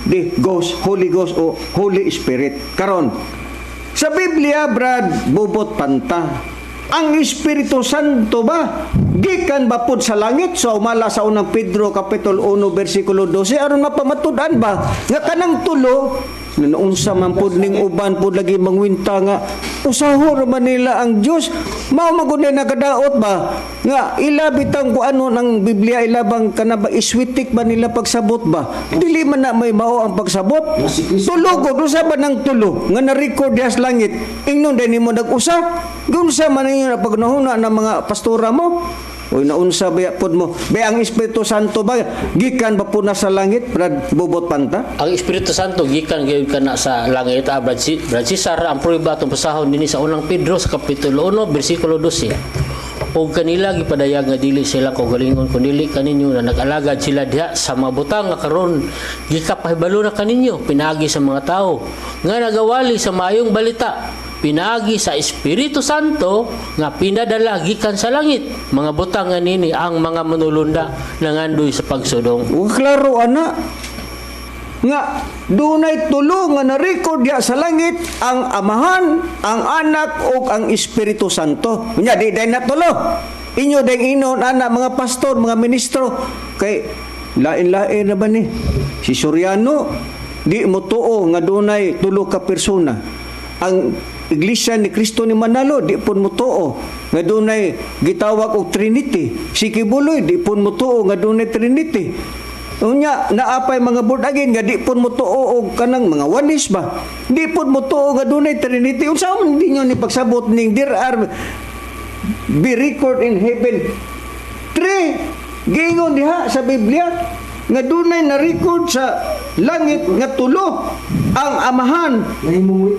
the Ghost, Holy Ghost o Holy Spirit. Karon, sa Biblia, Brad, Bubot Panta, ang Espiritu Santo ba gikan ba pud sa langit sa umala sa Unang Pedro kapitulo 1 bersikulo 12 aron mapamatud-an ba nga kanang tulo na naunsa man pud ning uban pud lagi mangwinta nga usaho ra man nila ang Dios, mao man gud na nagadaot ba nga ila bitang kung ano ng Biblia, ila bang kana ba iswitik ba nila pagsabot ba, dili man na may mao ang pagsabot. Tulo ko usa ba ng tulo nga na-record diha sa langit, ingnon din nimo nag-usa, gunsa man ninyo na pagnahuna ng mga pastora mo? Oy, naunsa ba pod mo? Ba ang Espiritu Santo ba gikan ba po na sa langit, Brad Bobot Panta? Ang Espiritu Santo gikan gyud kana sa langit, ah, Brad, Brad Cesar, ang prueba atong basahon dinhi sa Unang Pedro sa kapitulo 1 bersikulo 12. Og kanila gipadayag nga dili sila kaugalingon kun dili kaninyo na nag-alagad sila diha sa mga butang nga karon gikapahibalo na kaninyo pinaagi sa mga tawo nga nagawali sa maayong balita pinaagi sa Espiritu Santo nga pinadala gikan sa langit, mga butang nga nini ang mga manulunda nangandoy sa pagsudong. Ug klaro ana nga dunay tulo nga na-record diha sa langit, ang Amahan, ang Anak ug ang Espiritu Santo. Unya di day na tulo. Inyo ding inon ana mga pastor, mga ministro kay lain-lain na ba ni? Si Soriano di mo tuo nga dunay tulo ka persona. Ang Iglesia ni Cristo ni Manalo di pud mo tuo nga dunay gitawag og Trinity. Si Kibuloy di pud mo tuo nga dunay Trinity. Unya naapay mga born again nga di pud mo tuo og kanang mga Oneness ba. Di pud mo tuo nga dunay Trinity. Unsa man ninyo ni pagsabot ning there are be record in heaven three? Giingon diha sa Biblia nga dunay na record sa langit nga tulo, ang Amahan,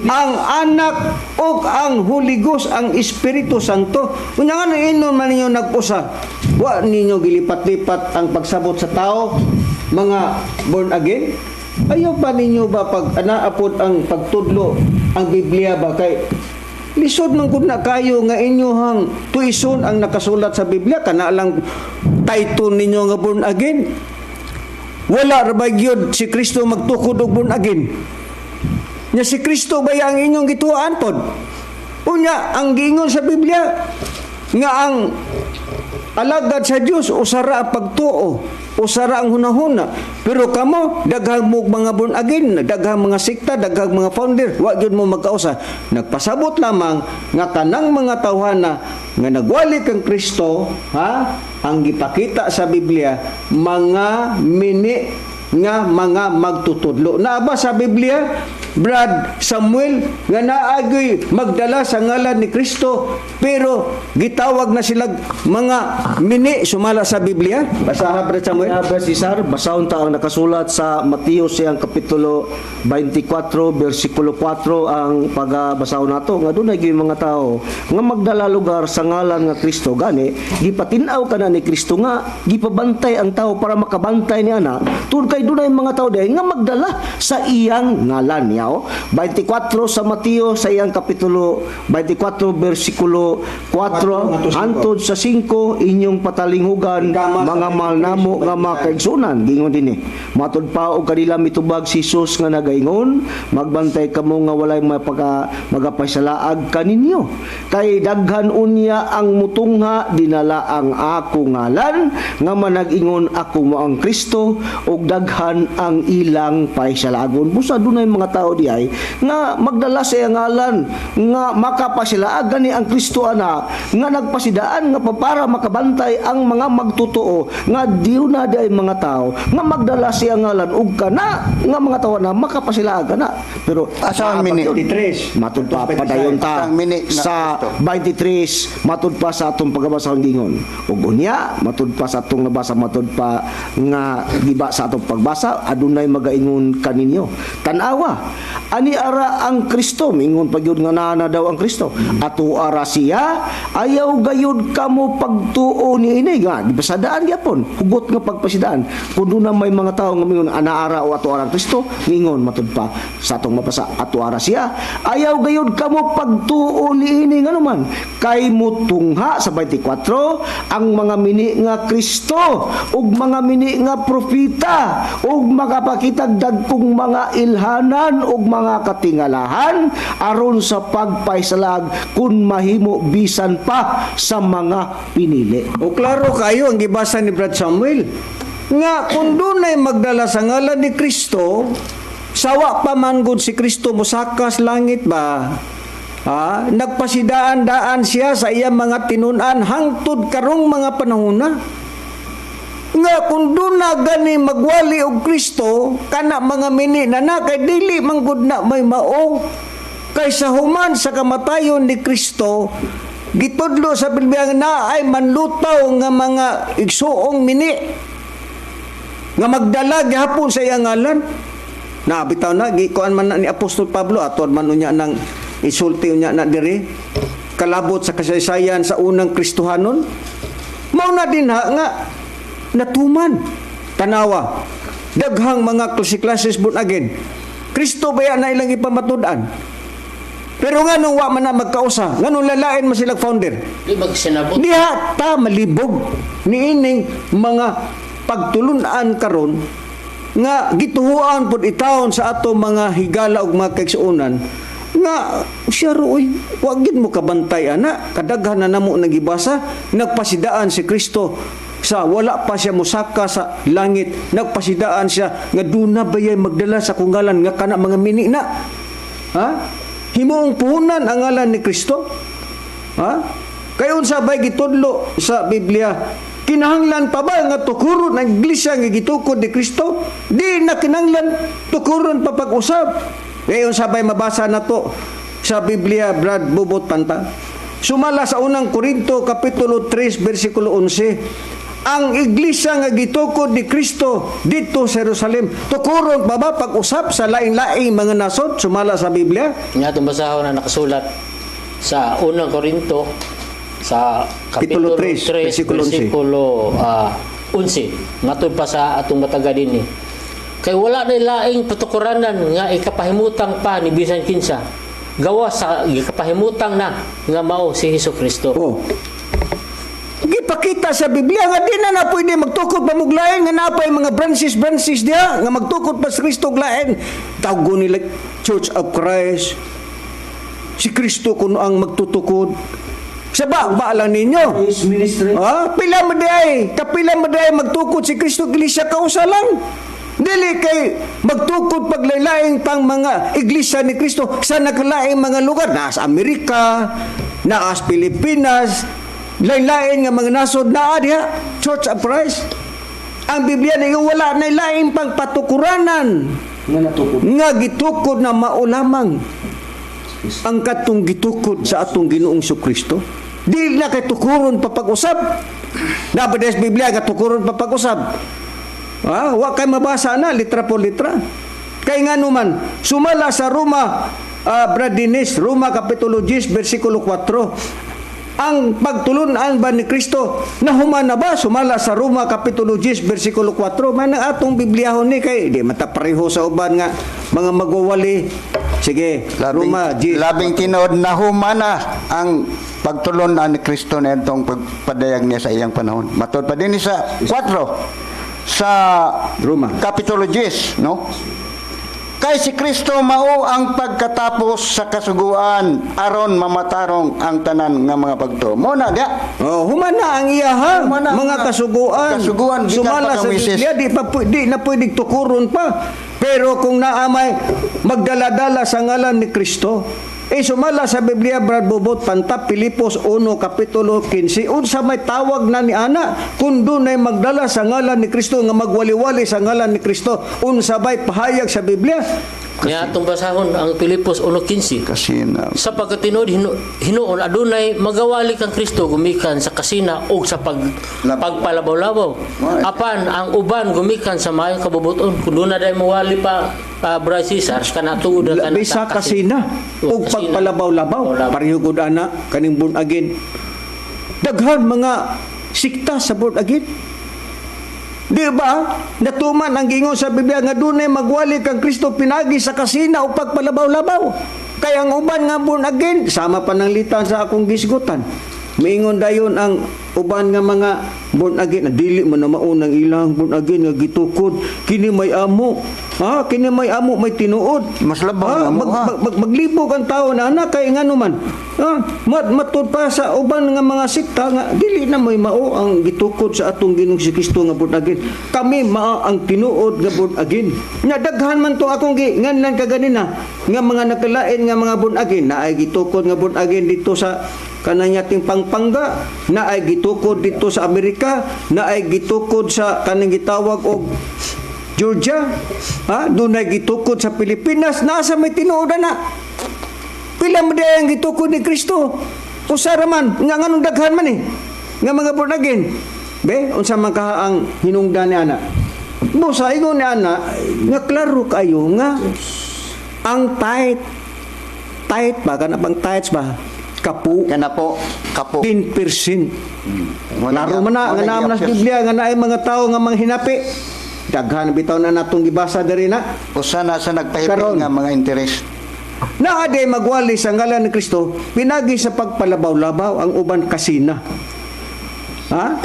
ang Anak ug ang Holy Ghost, ang Espiritu Santo. Unya nga inon man ninyo nag-usa? Wa ninyo gilipat-lipat ang pagsabot sa tao, mga born again. Ayaw pa ninyo ba pag anaapod ang pagtudlo ang Biblia ba, kay lisod man gud na kayo nga inyohang tuison ang nakasulat sa Biblia, kana lang title ninyo nga born again. Wala ra ba gyud si Kristo magtukod og born again? Nya si Kristo ba ang inyong gituan pod? Unya ang giingon sa Biblia nga ang alagad sa Dios usara ang pagtuo, usara ang hunahuna. Pero kamo daghang mo mga born again, daghang mga sekta, daghang mga founder, wa gyud mo magkausa. Nagpasabot lamang nga kanang mga tawhana nga nagwali kang Kristo, ha, ang gipakita sa Biblia mga mini nga mga magtutudlo. Naa ba sa Biblia Brad Samuel, nga naagoy magdala sa ngalan ni Kristo pero gitawag na sila mga mini sumala sa Biblia. Basaha, Brad Samuel. Kaya, Brad Cesar, basahon ta ang nakasulat sa Mateo siyang kapitulo 24 bersikulo 4 ang pagabasahon nato nga dunay gyud mga tao nga magdala lugar sa ngalan nga Kristo. Gani gipatin-aw kana ni Kristo nga gipabantay ang tao para makabantay niya na tungod kay dunay mga tao diay nga magdala sa iyang ngalan niya, oh. 24 sa Mateo sa iyang kapitulo 24 bersikulo 4 hantod sa 5, inyong patalinghugan Tama sa mga mahal namo nga mga kaigsunan, gingon dinhi. Matud pa og kanila mitubag si Jesus nga nagaingon, magbantay kamo nga walay mapaka magapaisalaag kaninyo, kay daghan unya ang mutungha dinala ang ako ngalan nga manag-ingon, "Ako mo ang Kristo," ug daghan ang ilang paisalagon. Busa dunay mga tao diay nga magdala sa iyang ngalan nga makapasilaag. Gani ang Kristo ana nga nagpasidaan nga para makabantay ang mga magtotoo nga diw na diay mga tao nga magdala siya ngalan ug kana nga mga tao na makapasilaag kana, pero Asa ang mini? 23. Matud pa, padayon ta Ang mini na sa Kristo. 23, matud pa sa atong pagabasa ang gingon ug unya matud pa sa atong nabasa, matud pa nga giba sa atong pagbasa, adunay magaingon kaninyo, "Tan-awa, ani ara ang Kristo." Mingon pa gyud nga naa na daw ang Kristo, ato ara siya. Ayaw gayud kamo pagtuo niini nga gipasadaan gyapon, hugot nga pagpasidaan kun doon may mga tao nga mingon ana ara o ato ara ang Kristo. Mingon matud pa sa atong mapasa, ato ara siya, ayaw gayud kamo pagtuo niini, nganuman kay mutungha sa 24 ang mga mini nga Kristo ug mga mini nga propeta ug makapakitag dagkong mga ilhanan ug mga katingalahan aron sa pagpaisalag kun mahimo bisan pa sa mga pinili. O klaro kayo ang gibasa ni Brad Samuel nga kung dunay magdala sa ngalan ni Kristo, sawa pa man gud si Kristo mosaka sa langit ba? Ha? Nagpasidaan daan siya sa iyang mga tinunan hangtod karong mga panahona. Nga kung doon na gani magwali og Kristo, kana mga mini na na kay dili man gud na may mao. Kay sa human sa kamatayon ni Kristo, gitudlo sa Biblia nga na ay manlutaw nga mga igsuong mini nga magdala gihapon sa iyang ngalan. Na bitaw na gikuan man na ni Apostol Pablo, ato man unya nang isulti unya na diri kalabot sa kasaysayan sa unang Kristohanon. Mao na dinha nga natuman. Tanawa, daghang mga klase-klases born again. Kristo baya na ilang ipamatud-an? Pero nganong wa man na magkausa? Nganong lalain man silang founder? Di magsinabot. Diha ta malibog niining mga pagtulunan karon nga gituhuan pud itawon sa ato mga higala ug mga kaigsuonan nga siya roy wa gid mo kabantay ana. Kadaghan na namo nagibasa, nagpasidaan si Kristo sa wala pa siya mosaka sa langit, nagpasidaan siya nga duna bayay magdala sa kungalan nga kana mga mini na, ha, himuong puhunan ang ngalan ni Kristo. Ha, kay unsa bay gitudlo sa Biblia? Kinahanglan pa ba nga tukuron ang iglesia nga gitukod ni Kristo? Di na kinahanglan tukuron pa pag-usab. Kay unsa bay mabasa nato sa Biblia, Brad Bubot Panta? Sumala sa Unang Korinto kapitulo 3 bersikulo 11. Ang iglesia nga gitukod ni Kristo dito sa Jerusalem, tukuron pa ba pag-usab sa laing-laing mga nasod sumala sa Biblia? Nga itong basahon na nakasulat sa Unang Korinto sa Kapitulo kapitulo 3, 3, versikulo 11. versikulo 11. Matod pa sa atong mataga din eh. Kay wala na laing patukuranan nga ikapahimutang pa ni bisan kinsa gawa sa ikapahimutang na nga mao si Hesus Kristo. Oh. Gipakita sa Biblia nga di na na pwede magtukod pa mog lain nga napay mga branches branches diha nga magtukod pa sa Kristo og lain. Tawgon nila Church of Christ. Si Kristo kuno ang magtutukod. Sa ba, ba lang ninyo? His ministry. Ah, pila mo diay, kapila mo diay magtukod si Kristo iglesia kausa lang. Dili kay magtukod paglaylaing pang mga iglesia ni Kristo sa nakalaing mga lugar, naa sa Amerika, naa sa Pilipinas, lain-lain nga mga nasod naa diha, Church of Christ. Ang Biblia na wala na laing pang patukuranan. Nga natukod. Nga gitukod na mao lamang ang katong gitukod sa atong Ginoong Kristo. Di na kay tukuron pa pag-usab. Naa ba sa Biblia nga tukuron pa pag-usab? Ah, wa kay mabasa na litra por litra. Kay nga numan, sumala sa Roma, Brad Dennis, Roma Kapitulo 10, versikulo 4. Ang pagtulunan ba ni Kristo nahuman na ba? Sumala sa Roma Kapitulo 10, versikulo 4. Man ang atong Bibliahon ni kay di mata pareho sa uban nga mga magwawali. Sige, Labing, Roma 10. labing tinuod na humana ang pagtulunan ni Kristo na itong pagpadayag niya sa iyang panahon. Matod pa din sa 4 sa Roma. Kapitulo 10, no? Kay si Kristo mao ang pagkatapos sa kasuguan aron mamatarong ang tanan nga mga pagtuo. Mo na dia. Oh, human na ang iyaha, Human na ang mga mga kasuguan. kasuguan, gikan Sumala pa sa kang Moises. Biblia, di pa di na pwedeng tukuron pa. Pero kung naamay magdala-dala sa ngalan ni Kristo, eh sumala sa Biblia, Brad Bobot, Pantap Pilipos 1 Kapitulo 15, unsa may tawag na ni ana kung dunay magdala sa ngalan ni Kristo nga magwaliwali sa ngalan ni Kristo, unsa bay pahayag sa Biblia? Nya atong basahon ang Pilipos 1:15. Kasi na Sa pagkatinuod hinuon adunay magawali kang Kristo gumikan sa kasina ug sa pagpalabaw-labaw. Right. Apan ang uban gumikan sa maayong kabubuton. Kun doon na day mawali pa Brad Cesar kana tungod na kana Labi sa kasina O, ug kasina. pagpalabaw-labaw. Labaw. Pareho gud ana kaning born again. Daghan mga sikta sa born again. Di ba? Natuman ang gingon sa Biblia nga dunay magwali kang Kristo pinagi sa kasina o pagpalabaw-labaw. Kaya ang uban nga born again, sama pa ng litan sa akong gisgutan. Miingon dayon ang uban nga mga born again, na dili man na maunang ilang born again nga gitukod, kini may amo. Ha, kini may amo may tinuod. Mas labaw Ha, nga amo, ha? Maglibog ang tao na anak kay ngano man. Ha, matud pa sa uban nga mga sikta nga dili na may mao ang gitukod sa atong Ginoong si Kristo nga born again. Kami mao ang tinuod nga born again. Nya daghan man to akong gi nganlan kaganina nga mga nakalain nga mga born again na ay gitukod nga born again dito sa kanang yating Pangpangga, na ay gitukod dito sa Amerika, na ay gitukod sa kaning gitawag og Georgia, ha, dunay gitukod sa Pilipinas, nasa may tinuod na. Pila mo ang gitukod ni Kristo? Usa ra man, nga nganong daghan man eh. Nga mga born again. Be, unsa man kaha ang hinungdan ni ana? Busa ingon ni ana, nga klaro kayo nga ang tithe, tithe ba kana bang tithes ba? Kapu kana po kapo. 10%. Klaro man na, nga naa man sa Biblia nga naay mga tao nga manghinapi. Daghan bitaw na natong gibasa diri na. Usa na sa nagpahipi Karon. nga mga interest. Naa day magwali sa ngalan ni Kristo, pinagi sa pagpalabaw-labaw ang uban kasina. Ha?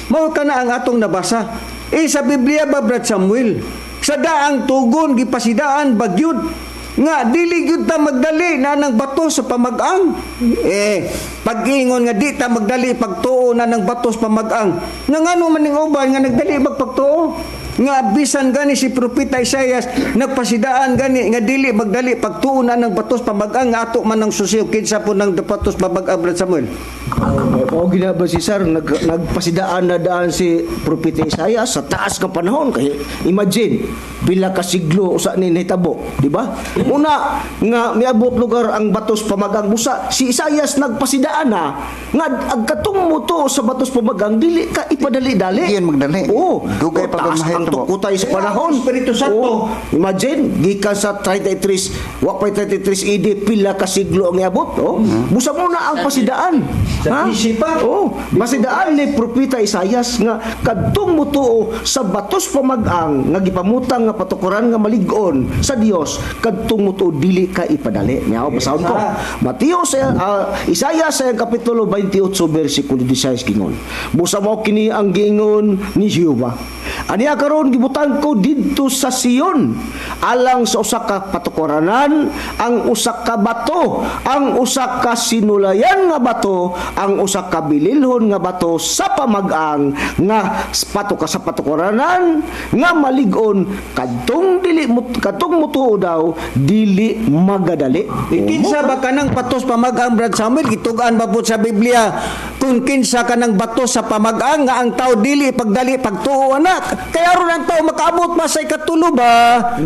Mao kana ang atong nabasa. Eh sa Biblia ba, Brad Samuel? Sa daang tugon gipasidaan bagyud nga dili gyud ta magdali na ng bato sa pamag-ang. Eh pag-ingon nga di ta magdali pagtuo na ng bato sa pamag-ang. Nga ngano man ning uban nga nagdali magpagtuo? Nga bisan gani si Propeta Isaias nagpasidaan gani nga dili magdali pagtuo na ng batos pamag-ang nga ato man ang susiyo kinsa po ng batos pamag-ang, Brad Samuel. O gina ba si sir, nagpasidaan na daan si Propeta Isaiah sa taas ng panahon. Kay imagine, pila ka siglo usa ni nahitabo, di ba? Una nga miabot lugar ang batos pamagang busa, si Isaias nagpasidaan na nga ag katong moto sa batos pamagang dili ka ipadali-dali. Diyan magdali. Oo. Dugay pa taas ang mahitabo. tukutay sa panahon. Espiritu Santo. Oo. Imagine, gikan sa 33, wa pa 33 AD, pila ka siglo ang iabot. Oh. Busa mo na ang pasidaan. Sa BC pa. Oo. Pasidaan ni Propeta Isayas nga kadtong mutuo sa batos pamag-ang nga gipamutang nga patukuran nga malig-on sa Dios kadtong mutuo dili ka ipadali. Nya basahon ko. Mateo sa Isaiah sa iyang kapitulo 28 bersikulo 16 gingon. Busa mo kini ang giingon ni Jehova. Aniya karon gibutang ko didto sa Sion alang sa usa ka patukuranan, ang usa ka bato, ang usa ka sinulayan nga bato, ang usa ka bililhon nga bato sa pamag-ang nga pato ka sa patukuranan nga malig-on kadtong dili kadtong mutuo daw dili magadali. Kinsa ba kanang batos pamag-ang, Brad Samuel? Gitugaan ba po sa Biblia kung kinsa kanang bato sa pamag-ang nga ang tao dili pagdali pagtuo anak? Kaya aron ang tao makaabot pa sa ikatulo ba?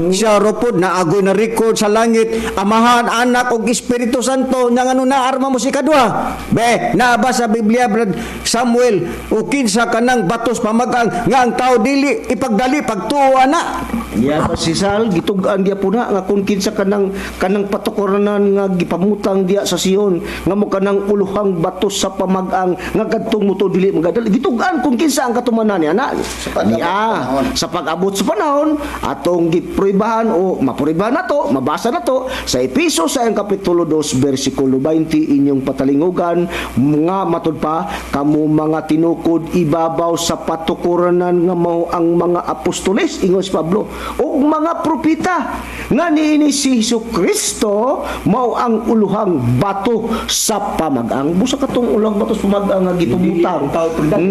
Siya ro pod naagoy na record sa langit, Amahan, Anak ug Espiritu Santo. Nya ngano naarma mo si ikaduha? Be, naa ba sa Biblia, Brad Samuel, o kinsa kanang batos pamagang nga ang tao dili ipagdali pagtuo ana? Ya ba si Sal gitug-an diya po na nga kung kinsa kanang kanang patukuranan nga gipamutang diya sa Sion nga mo kanang uluhang batos sa pamag-ang nga kadtong muto dili magadali, gitug-an kung kinsa ang katumanan niya na pag-abot niya sa panahon. Sa pag-abot sa panahon atong gipruibahan o mapruibahan nato, mabasa nato sa Epeso sa iyang kapitulo 2 bersikulo 20, inyong patalingugan nga matud pa, kamo mga tinukod ibabaw sa patukuranan nga mao ang mga apostoles, ingon si Pablo, ug mga propeta, nga niini si Hesus Kristo mao ang uluhang bato sa pamag-ang. Busa katong uluhang bato sa pamag-ang nga gipamutang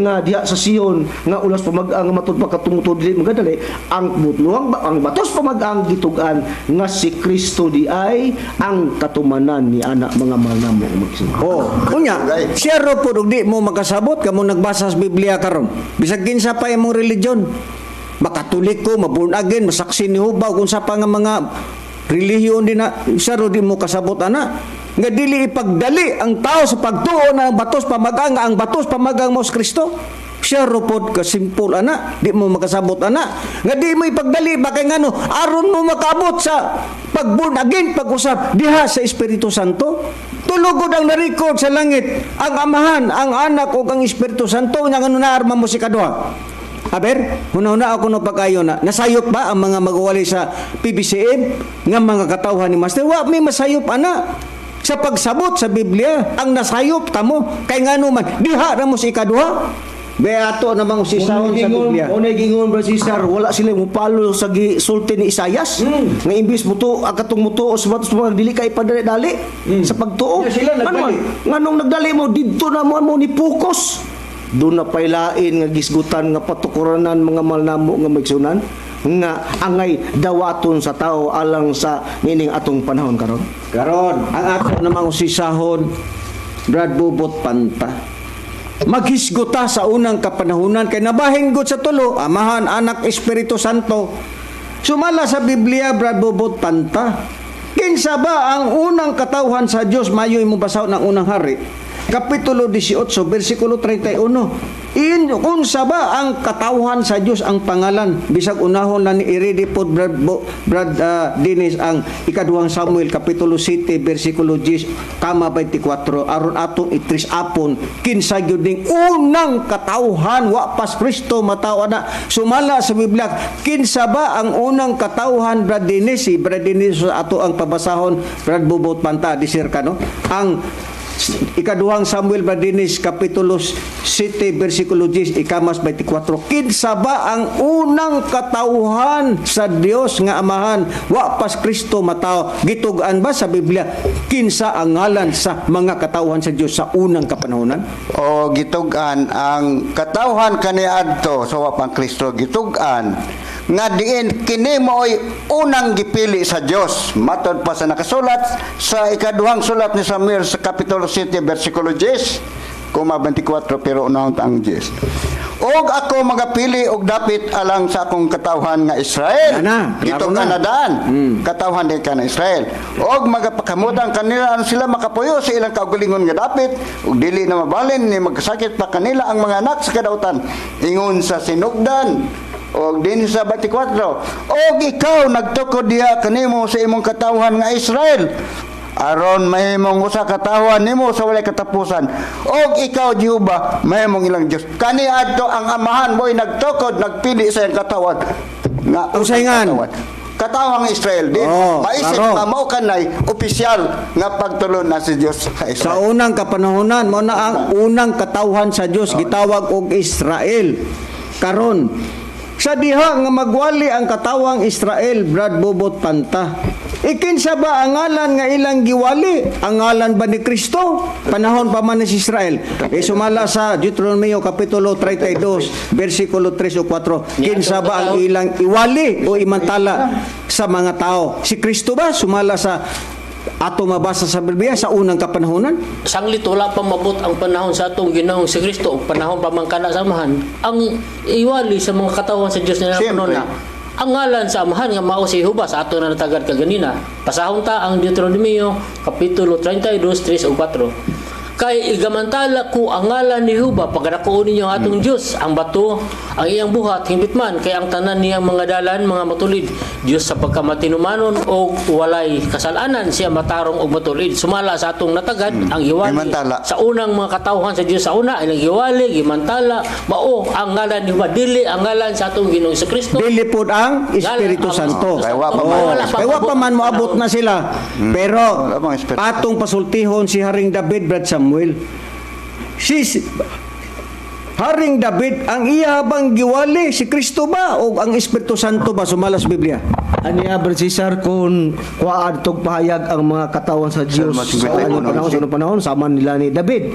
nga diha sa Sion nga ulas pamag-ang nga matud pa katong dili magadali, ang butluhang ang bato sa pamag-ang gitug-an nga si Kristo di ay ang katumanan ni ana, mga manamo magsimba. Oh, unya, siya ro pod og di mo makasabot kamo nagbasa sa Biblia karon. Bisag kinsa pa imong religion. Makatoliko, maborn again, masaksi ni Hubaw, kung sa pa nga mga relihiyon din na, siya ro di mo kasabot ana. Nga dili ipagdali ang tao sa pagtuo na ang batos pamagang, ang batos pamagang mo sa Kristo. Siya ro pod kasimpol ana, di mo makasabot ana. Nga di mo ipagdali ba kay ngano aron mo makaabot sa pag-born again, pag-usab diha sa Espiritu Santo. Tulugod ang narecord sa langit, ang Amahan, ang Anak ug ang Espiritu Santo. Nya ngano naarma mo si kaduha? Aber, huna-huna ako no pag-ayo na. Nasayop ba ang mga magwali sa PBCM nga mga katawhan ni Master? Wa may masayop ana. Sa pagsabot sa Biblia, ang nasayop kamo kay ngano man diha ra mo sa ikaduha. Be ato namang usisahon sa Biblia. Unay gingon, Brad Cesar, wala sila mupalo sa gisulti ni Isayas. Nga imbis muto ang katong mutuo sa batos mga dili kay padali-dali sa pagtuo. Yeah, sila Ngano man, nagdali. nganong nagdali mo didto na mo mo ni pukos. Doon na pailain nga gisgutan nga patukuranan, mga malnamo nga maigsunan, nga angay dawaton sa tao alang sa nining atong panahon karon. Karon, ang ato namang usisahon, Brad Bubot Panta. Maghisgota sa unang kapanahunan kay nabahin gud sa tulo, Amahan, Anak, Espiritu Santo. Sumala sa Biblia, Brad Bubot Panta. Kinsa ba ang unang katawhan sa Dios? Mayo'y mo basahon ng Unang Hari Kapitulo 18, versikulo 31. In unsa ba ang katawhan sa Dios ang pangalan? Bisag unahon na ni iredy pod, Brad, Brad Dennis, ang Ikaduhang Samuel kapitulo 7 versikulo 10 kama 24 aron atong itris apon kinsa gyud ning unang katawhan wa pas Kristo mataw ana. Sumala sa Biblia, kinsa ba ang unang katawhan, Brad Dennis? Si Brad Dennis ato ang pabasahon, Brad Bubot Panta, disir ka no, ang Ikaduhang Samuel, Brad Dennis, Kapitulo 7, versikulo 10, ikamas 24. Kinsa ba ang unang katawhan sa Dios nga Amahan wa pas Kristo matao? Gitug-an ba sa Biblia kinsa ang ngalan sa mga katawhan sa Dios sa unang kapanahonan? O gitug-an ang katawhan kaniadto sa wapang Kristo, gitug-an nga diin kini maoy unang gipili sa Dios matod pa sa nakasulat sa ikaduhang sulat ni Samuel sa kapitulo 7 bersikulo 10 koma 24, pero unahon ta ang 10. Og ako magapili og dapit alang sa akong katawhan nga Israel. Ana, klaro Gitug-an na. na daan. Katawhan din ka na Israel. Og magapakamutang kanila aron sila makapuyo sa ilang kaugalingon nga dapit ug dili na mabalin ni magkasakit pa kanila ang mga anak sa kadautan. Ingon sa sinugdan og din sa 24. Og ikaw nagtukod diha kanimo sa imong katawhan nga Israel aron mahimong usa ka katawhan nimo sa walay katapusan, og ikaw, Jehova, mahimong ilang Dios. Kaniadto ang Amahan mo'y nagtukod, nagpili sa iyang katawhan nga Unsay ngan? katawhan katawang Israel din Oh, maisip klaro. nga mao kanay opisyal nga pagtulon na si Dios sa Sa Israel. unang kapanahonan, mo na ang unang katawhan sa Dios gitawag og Israel. Karon, sa diha nga magwali ang katawang Israel, Brad Bobot Panta. Ikinsa ba ang ngalan nga ilang giwali? Ang ngalan ba ni Kristo? Panahon pa man ni si Israel. E sumala sa Deuteronomio Kapitulo 32, versikulo 3 o 4. Kinsa ba ang ilang iwali o imantala sa mga tao? Si Kristo ba? Sumala sa Ato mabasa sa Biblia sa unang kapanahonan? Sanglit wala pa mabot ang panahon sa atong Ginoong si Kristo ug panahon pa man kana sa Amahan, ang iwali sa mga katawhan sa Dios na Siyempre. na ang ngalan sa Amahan nga mao si Jehova sa ato na natagad kaganina. Pasahon ta ang Deuteronomio kapitulo 32 3 ug 4. Kay igamantala ko ang ngalan ni Jehova pagkadakuon ninyo ang atong Dios, ang bato, ang iyang buhat himbit man kay ang tanan niyang mga dalan mga matulid. Dios sa pagkamatinumanon og walay kasalanan, siya matarong og matulid. Sumala sa atong natagad ang giwali Gimantala. sa unang mga katawhan sa Dios sa una, ilang giwali, gimantala, mao ang ngalan ni Jehova, dili ang ngalan sa atong Ginoong Kristo. Dili pod ang Espiritu Santo. Kay wa pa man. Oh, Wala pa kay wa pa man moabot na sila. Pero Wala pang Espiritu. atong pasultihon si Haring David, Brad Samuel. Si Haring David, ang iya bang giwali si Kristo ba o ang Espiritu Santo ba sumala sa Biblia? Aniya, Brad Cesar, kung kuhaan tog pahayag ang mga katawan sa Dios Salmo sa 51, unang panahon, sa unang panahon, sama nila ni David.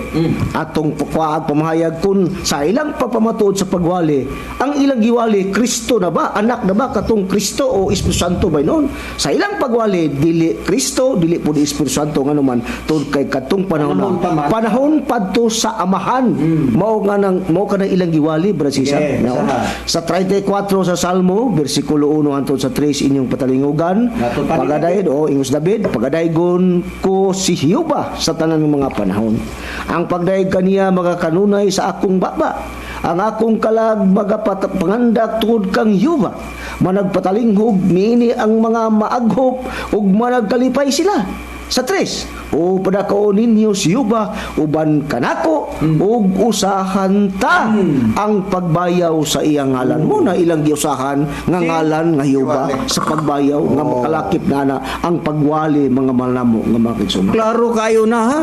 Atong kuhaan pamahayag kung sa ilang pagpamatuod sa pagwali, ang ilang giwali, Kristo na ba? Anak na ba katong Kristo o Espiritu Santo ba noon? Sa ilang pagwali, dili Kristo, dili po ni Espiritu Santo nganuman, tungod kay katong panahon na Panahon pa man. panahon padto sa Amahan. Mao nga nang mao ka ilang giwali, Brad Cesar. Yes, No? ah. Sa 34 sa Salmo, versikulo 1 hangtod sa 3 inyong patalingugan. Nato pa ni Pagadayon o ingos David, pagadaygon ko si Jehova sa tanan ng mga panahon. Ang pagdayeg kaniya magakanunay sa akong baba. Ang akong kalag magapangandak tungod kang Jehova. Managpatalinghog niini ang mga maaghop ug managkalipay sila. Sa tres, o padakaon ninyo si Jehova uban kanako ug usahan ta ang pagbayaw sa iyang ngalan. Mo na ilang giusahan nga ngalan nga Jehova sa pagbayaw nga makalakip na na ang pagwali mga malamo nga mga kaigsuonan. Klaro kayo na ha.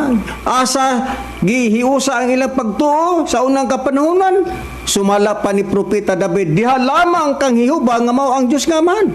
Asa gihiusa ang ilang pagtuo sa unang kapanahonan. Sumala pa ni Propeta David, diha lamang kang Jehova nga mao ang Dios nga man.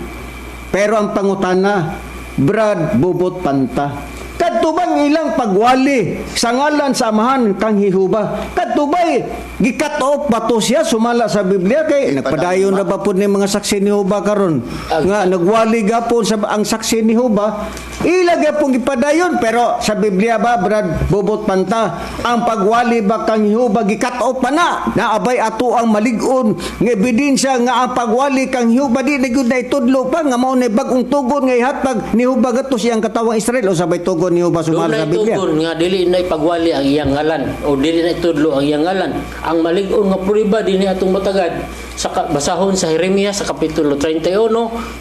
Pero ang pangutana, Brad Bobot Panta, kadto bang ilang pagwali sa ngalan sa Amahan kang Jehova? Kadto ba'y gi-cut off ba to siya sumala sa Biblia kay nagpadayon na ba pud ni mga saksi ni Jehova karon nga nagwali gapon sa ang saksi ni Jehova, ila gyapon gipadayon? Pero sa Biblia ba, Brad Bobot Panta, ang pagwali ba kang Jehova gi-cut off pa na? Naabay ato ang malig-on nga ebidensya nga ang pagwali kang Jehova di na gyud na itudlo pa nga mao na bag-ong tugon nga ihatag ni Jehova ngadto siyang katawang Israel o sabay tugon ni Jehova sumala Doon sa Biblia. tugon nga dili na ipagwali ang iyang ngalan o dili na itudlo ang iyang ngalan. Ang malig-on nga prueba dinhi atong matagad sa basahon sa Jeremias sa kapitulo 31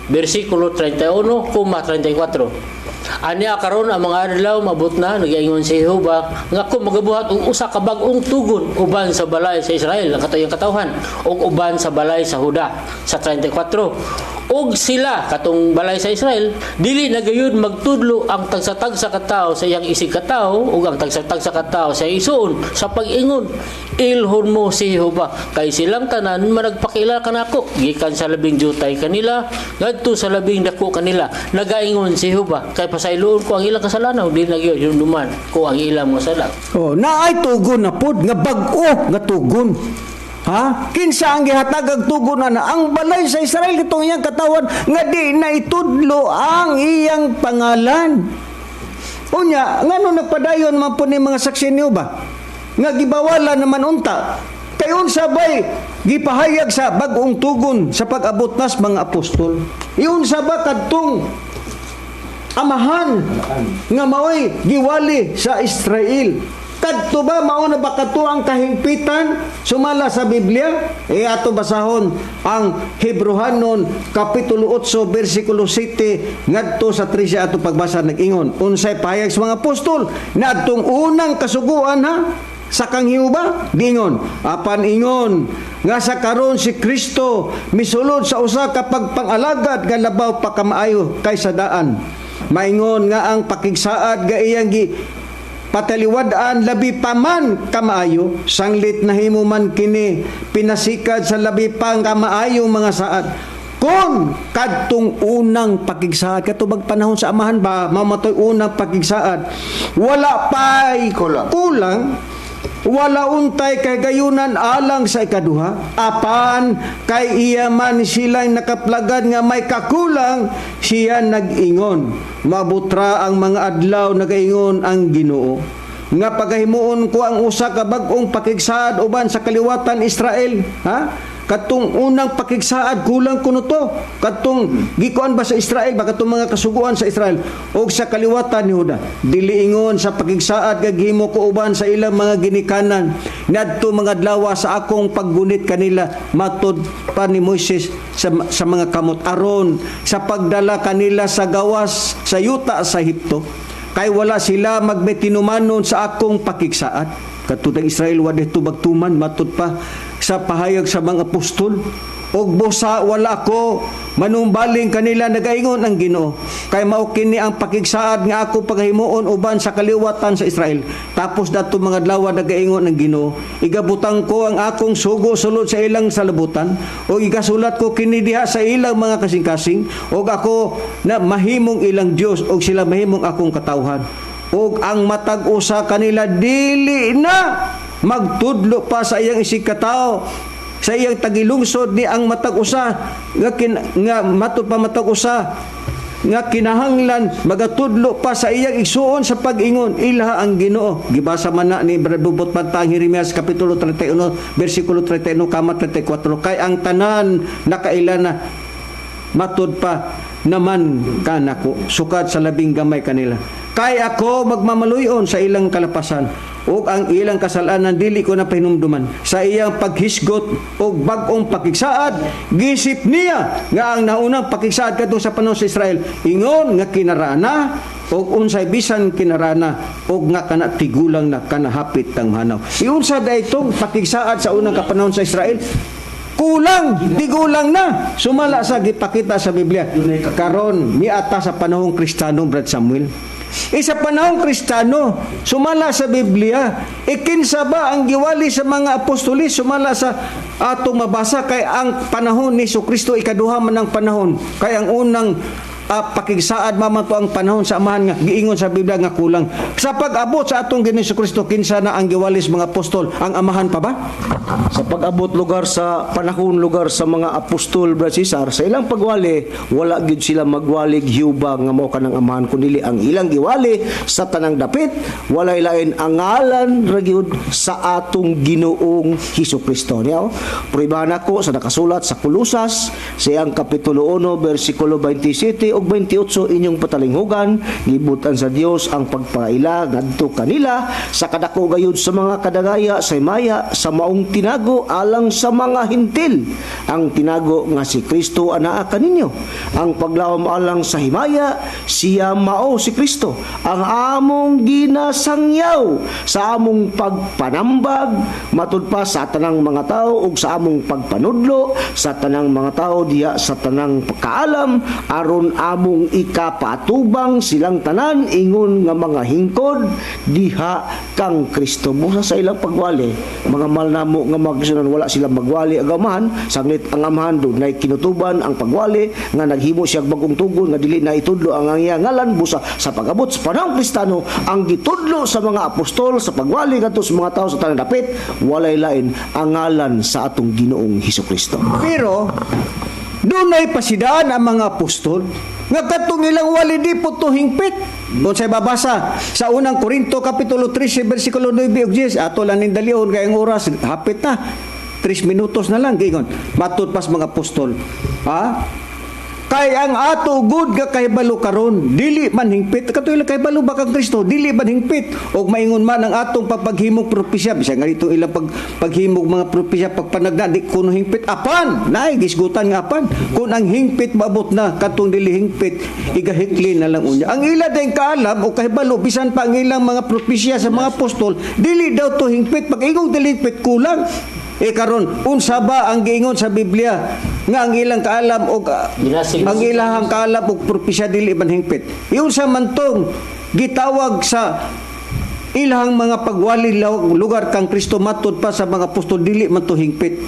bersikulo 31,34. Aniya karon ang mga adlaw mabot na, nagaingon si Jehova, nga ako magabuhat og usa ka bag-ong tugon uban sa balay sa Israel, ang katayang katawhan, ug uban sa balay sa Huda, sa 34. Ug sila katong balay sa Israel dili na gayud magtudlo ang tagsa-tagsa ka tawo sa iyang isig katawo ug ang tagsa-tagsa ka tawo sa iyang isuon sa pag-ingon, "Ilhon mo si Jehova," kay silang tanan managpakilala kanako gikan sa labing jutay kanila ngadto sa labing dako kanila, nagaingon si Jehova, kay pasayloon ko ang ilang kasalanan, dili na gyud hinumduman ko ang ilang mga sala. Oh, naay tugon na pod nga bag-o nga tugon. Ha? Kinsa ang gihatag ang tugon ana? Ang balay sa Israel, itong iyang katawan nga di na itudlo ang iyang pangalan. Unya, ngano nagpadayon man po ni mga saksi niyo ba? Nga gibawalan naman unta. Kay unsa bay gipahayag sa bag-ong tugon sa pag-abot nas mga apostol? Iunsa ba kadtong Amahan nga maoy giwali sa Israel? Kadto ba mao na ba kadto ang kahingpitan sumala sa Biblia? E ato basahon ang Hebreohanon kapitulo 8 bersikulo 7 ngadto sa 13 ato pagbasa. Nag-ingon unsay pahayag sa mga apostol na adtong unang kasuguan ha sa kang Jehova? Dingon, apan ingon nga sa karon si Kristo misulod sa usa ka pagpangalagad nga labaw pa kamaayo kaysa daan. Maingon nga ang pakigsaad ga iyang gi pataliwad-an labi pa man kamaayo, sanglit nahimo man kini pinasikad sa labi pang kamaayo mga saad. Kung kadtong unang pakigsaad, katubag panahon sa Amahan ba, mamatoy unang pakigsaad, wala pa'y Kulang. kulang. Wala untay kahigayunan alang sa ikaduha, apan kay iya man silang nakaplagan nga may kakulang, siya nag-ingon, "Mabutra ang mga adlaw, nagaingon ang Ginoo, nga pagahimuon ko ang usa ka bag-ong pakigsaad uban sa kaliwatan Israel." Ha, katong unang pakigsaad kulang kuno to, katong gikuan ba sa Israel ba, katong mga kasuguan sa Israel og sa kaliwatan ni Juda. Dili ingon sa pakigsaad nga gihimo ko uban sa ilang mga ginikanan ngadto mga adlaw sa akong paggunit kanila, matod pa ni Moises, sa mga kamot aron sa pagdala kanila sa gawas sa yuta sa Ehipto, kay wala sila magmetinumanon sa akong pakigsaad. Katong Israel wa dito magtuman matud pa sa pahayag sa mga apostol. "Og busa wala ako manumbaling kanila, nagaingon ang Ginoo, kay mao kini ang pakigsaad nga ako pagahimuon uban sa kaliwatan sa Israel tapos dato mga adlaw, nagaingon ang Ginoo, igabutang ko ang akong sugo sulod sa ilang salabutan ug igasulat ko kini diha sa ilang mga kasing-kasing, ug ako na mahimong ilang Dios ug sila mahimong akong katawhan, ug ang matag usa kanila dili na magtudlo pa sa iyang isigkatawo sa iyang tagilungsod, ni ang matag usa nga matud pa matag usa nga kinahanglan magatudlo pa sa iyang igsuon sa pag-ingon, 'Ilaha ang Ginoo.'" Gibasa man na ni Brad Bubot Bantang Jeremias kapitulo 31 bersikulo 31 kama 34, kay ang tanan nakaila na matud pa naman kanako sukad sa labing gamay kanila, kay ako magmamaluyon sa ilang kalapasan ug ang ilang kasalanan dili ko na pahinumduman. Sa iyang paghisgot og bag-ong pakigsaad, gisip niya nga ang naunang pakigsaad kadtong sa panahon sa Israel ingon nga kinarana og unsay bisan kinarana og nga kana tigulang na, kana hapit tang mahanaw. Iunsa daytong pakigsaad sa unang kapanahon sa Israel? Kulang, tigulang na. Sumala sa gipakita sa Biblia. Karon, miata sa panahong Kristiyano, Brad Samuel. E sa panahong Kristiyano, sumala sa Biblia, ikinsa ba ang giwali sa mga apostolis sumala sa atong mabasa? Kay ang panahon ni Kristo ikaduha man ang panahon. Kay ang unang pakigsaad man to ang panahon sa Amahan nga giingon sa Biblia nga kulang. Sa pag-abot sa atong Ginoong Kristo, kinsa na ang giwali sa mga apostol? Ang Amahan pa ba? Sa pag-abot lugar sa panahon lugar sa mga apostol, Brad Cesar, sa ilang pagwali, wala gyud sila magwalig Jehovah nga mao kanang Amahan, kundi ang ilang giwali sa tanang dapit, walay lain, ang ngalan ra gyud sa atong Ginoong Hesus Kristo. Niya, pruibahan ako sa nakasulat sa Kolosas sa iyang kapitulo 1 bersikulo 27 ug 28, inyong patalinghugan. Gibutan sa Dios ang pagpaila ngadto kanila sa kadako gayud sa mga kadagaya sa himaya sa maong tinago alang sa mga Hentil, ang tinago nga si Kristo anaa kaninyo. Ang paglawom alang sa himaya, siya mao si Kristo, ang among ginasangyaw sa among pagpanambag matud pa sa tanang mga tao ug sa among pagpanudlo sa tanang mga tao diha sa tanang kaalam, aron among ikapatubang silang tanan ingon nga mga hingkod diha kang Kristo. Busa sa ilang pagwali, mga mahal namo nga mga kasunan, wala sila magwali ang Amahan, sanglit ang Amahan dunay kinutuban ang pagwali nga naghimo siya og bagong tugon nga dili na itudlo ang iyang ngalan. Busa sa pag-abot sa panahong Kristiyano, ang gitudlo sa mga apostol sa pagwali ngadto sa mga tao sa tanang dapit, walay lain, ang ngalan sa atong Ginoong Hesus Kristo. Pero dunay pasidaan ang mga apostol nga katong ilang wali di po to hingpit. Kung sa babasa sa Unang Korinto kapitulo 13 bersikulo 9 ug 10, ato lang ning dalion kay ang oras hapit na. 3 minutos na lang giingon. Matud pas mga apostol. Ha? Kay ang ato gud nga kahibalo karon dili man hingpit. Kato ilang kahibalo ba kang Kristo dili man hingpit, og maingon man ang atong papaghimog propesya, bisan nga dito ilang paghimog mga propesya pagpanagna di kuno hingpit, apan naay gisgutan nga apan kung ang hingpit maabot na, katong dili hingpit igahikli na lang unya. Ang ila din kaalam o kahibalo, bisan pa ang ilang mga propesya sa mga apostol dili daw to hingpit. Pag ingong dili hingpit, kulang. E karon, unsa ba ang giingon sa Biblia nga ang ilang kaalam og ang ilahang kaalam og propesya dili man hingpit? Iunsa man tong gitawag sa ilahang mga pagwali lugar kang Kristo matud pa sa mga apostol dili man to hingpit?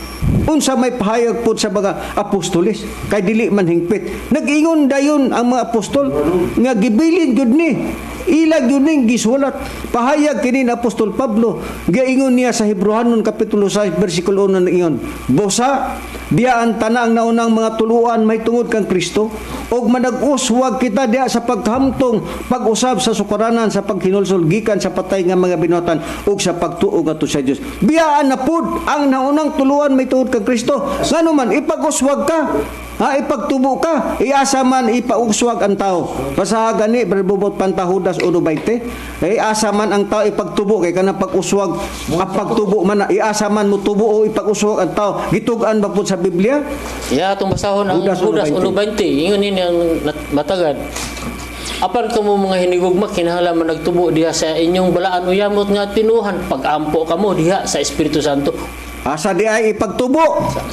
Unsa may pahayag pod sa mga apostoles kay dili man hingpit? Nag-ingon dayon ang mga apostol nga gibilin gyud ni Ila gyud ning gisulat. Pahayag kini ni Apostol Pablo. Giingon niya sa Hebreohanon kapitulo 6 bersikulo 1 ingon, "Busa biyaan ta na ang naunang mga tuluan mahitungod kang Kristo ug manag-uswag kita diha sa paghamtong pag-usab sa sukaranan sa paghinulsol gikan sa patay nga mga binuhatan ug sa pagtuo ngadto sa Dios." Biyaan na pud ang naunang tuluan mahitungod kang Kristo. Ngano man ipag-uswag ka, ha, ipagtubo ka, iasa man ipauswag ang tao? Basa gani, Brother Panta, Judas 1:20. Eh, asa man ang tao ipagtubo kay kanang pag-uswag, ang pagtubo man na, iasa man mo tubo o ipag-uswag ang tao? Gitug-an ba pud sa Biblia? Ya, atong basahon ang Judas Judas 1:20. 1:20. Ingon ini ang matagad. "Apan kamo, mga hinigugma, kinahanglan man nagtubo diha sa inyong balaan uyamot nga tinuhan, pagampo kamo diha sa Espiritu Santo." Asa di ay ipagtubo,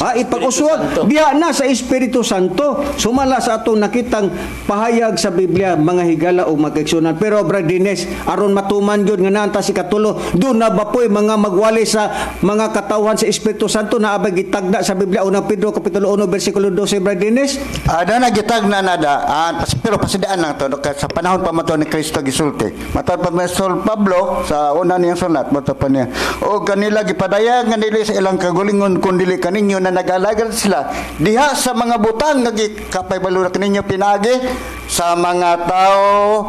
ha, ipag-uswag, Santo. Diha na sa Espiritu Santo. Sumala sa atong nakitang pahayag sa Biblia, mga higala o magkaigsuonan. Pero Brad Dines, aron matuman gyud nga naa ta sa ikatulo, duna ba po'y mga magwali sa mga katawhan sa Espiritu Santo na abay gitagda sa Biblia? Unang Pedro kapitulo 1 bersikulo 12, Brad Dines? Ada na gitag na nada, pero pasidaan lang to sa panahon pa man to ni Kristo gisulti. Matod pa ni Apostol Pablo sa una niyang sulat, matod pa niya. "O kanila gipadayag nga dili sa ilang kagulingon kun dili kaninyo na nag-alagad sila diha sa mga butang nga gikapahibalo na kaninyo pinaagi sa mga tao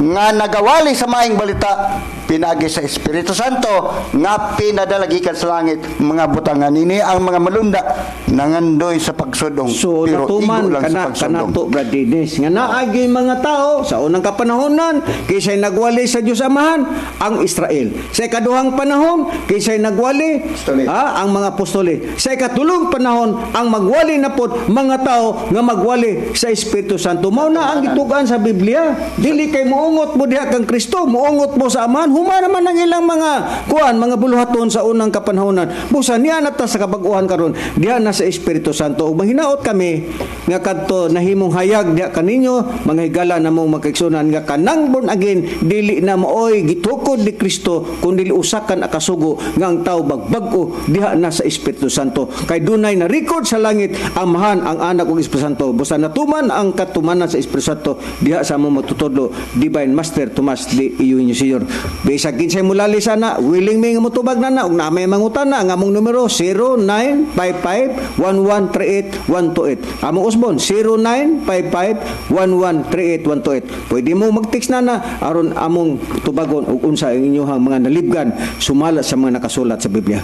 nga nagawali sa maayong balita pinaagi sa Espiritu Santo nga pinadala gikan sa langit, mga butang nga nini ang mga malunda nangandoy sa pagsudong, So pero natuman igo lang sa kana pagsudong." kanato, Brad Dennis, nga naagi mga tao sa unang kapanahonan, kinsay nagwali sa Dios Amahan? Ang Israel. Sa ikaduhang panahon, kinsay nagwali? Apostole. Ha, ang mga apostole. Sa ikatulong panahon, ang magwali na pod mga tao nga magwali sa Espiritu Santo. Mao na ang gitugan sa Biblia. Dili kay muungot mo diha kang Kristo, muungot mo sa Amahan, huma naman ang ilang mga kuan, mga buluhaton sa unang kapanahonan. Busa niya na ta sa kabag-uhan karon, diha na sa Espiritu Santo. Ug mahinaot kami nga kadto nahimong hayag diha kaninyo, mga higala namong magkaigsuonan, nga kanang born again dili na maoy gitukod ni Kristo kun dili usa kan akasugo nga ang tao magbag-o diha na sa Espiritu Santo, kay dunay na record sa langit, Amahan, ang Anak ug Espiritu Santo. Busa natuman ang katumanan sa Espiritu Santo diha sa among matutudlo, Divine Master Tomas de Eugenio Senior. Bisag kinsay mulali sana, willing mi nga motubag na na ug na may mangutana ang among numero 0955-1138-128. Among usbon 0955-1138-128. Pwede mo mag-text na na aron among tubagon ug unsa ang inyong mga nalibgan sumala sa mga nakasulat sa Biblia.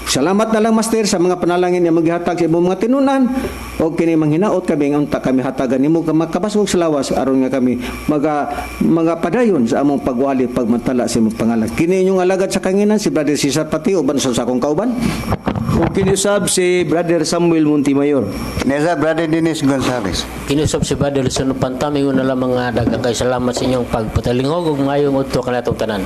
Salamat na lang, Master, sa mga panalangin nga maghihatag sa imong mga tinunan og kini manghinaot kami nga unta kami hatagan nimo ka makabasog sa lawas aron nga kami maga padayon sa among pagwali, pagmantala sa imong pangalan. Kini inyong alagad sa kahanginan, si Brother Cesar Pati, uban sa akong kauban. Ug kini usab si Brother Samuel Montemayor. Neza Brother Dennis Gonzales. Kinusab si Brother Luciano Pantami na lamang nga daghang kay salamat sa inyong pagpatalingog ug maayong udto kanatong tanan.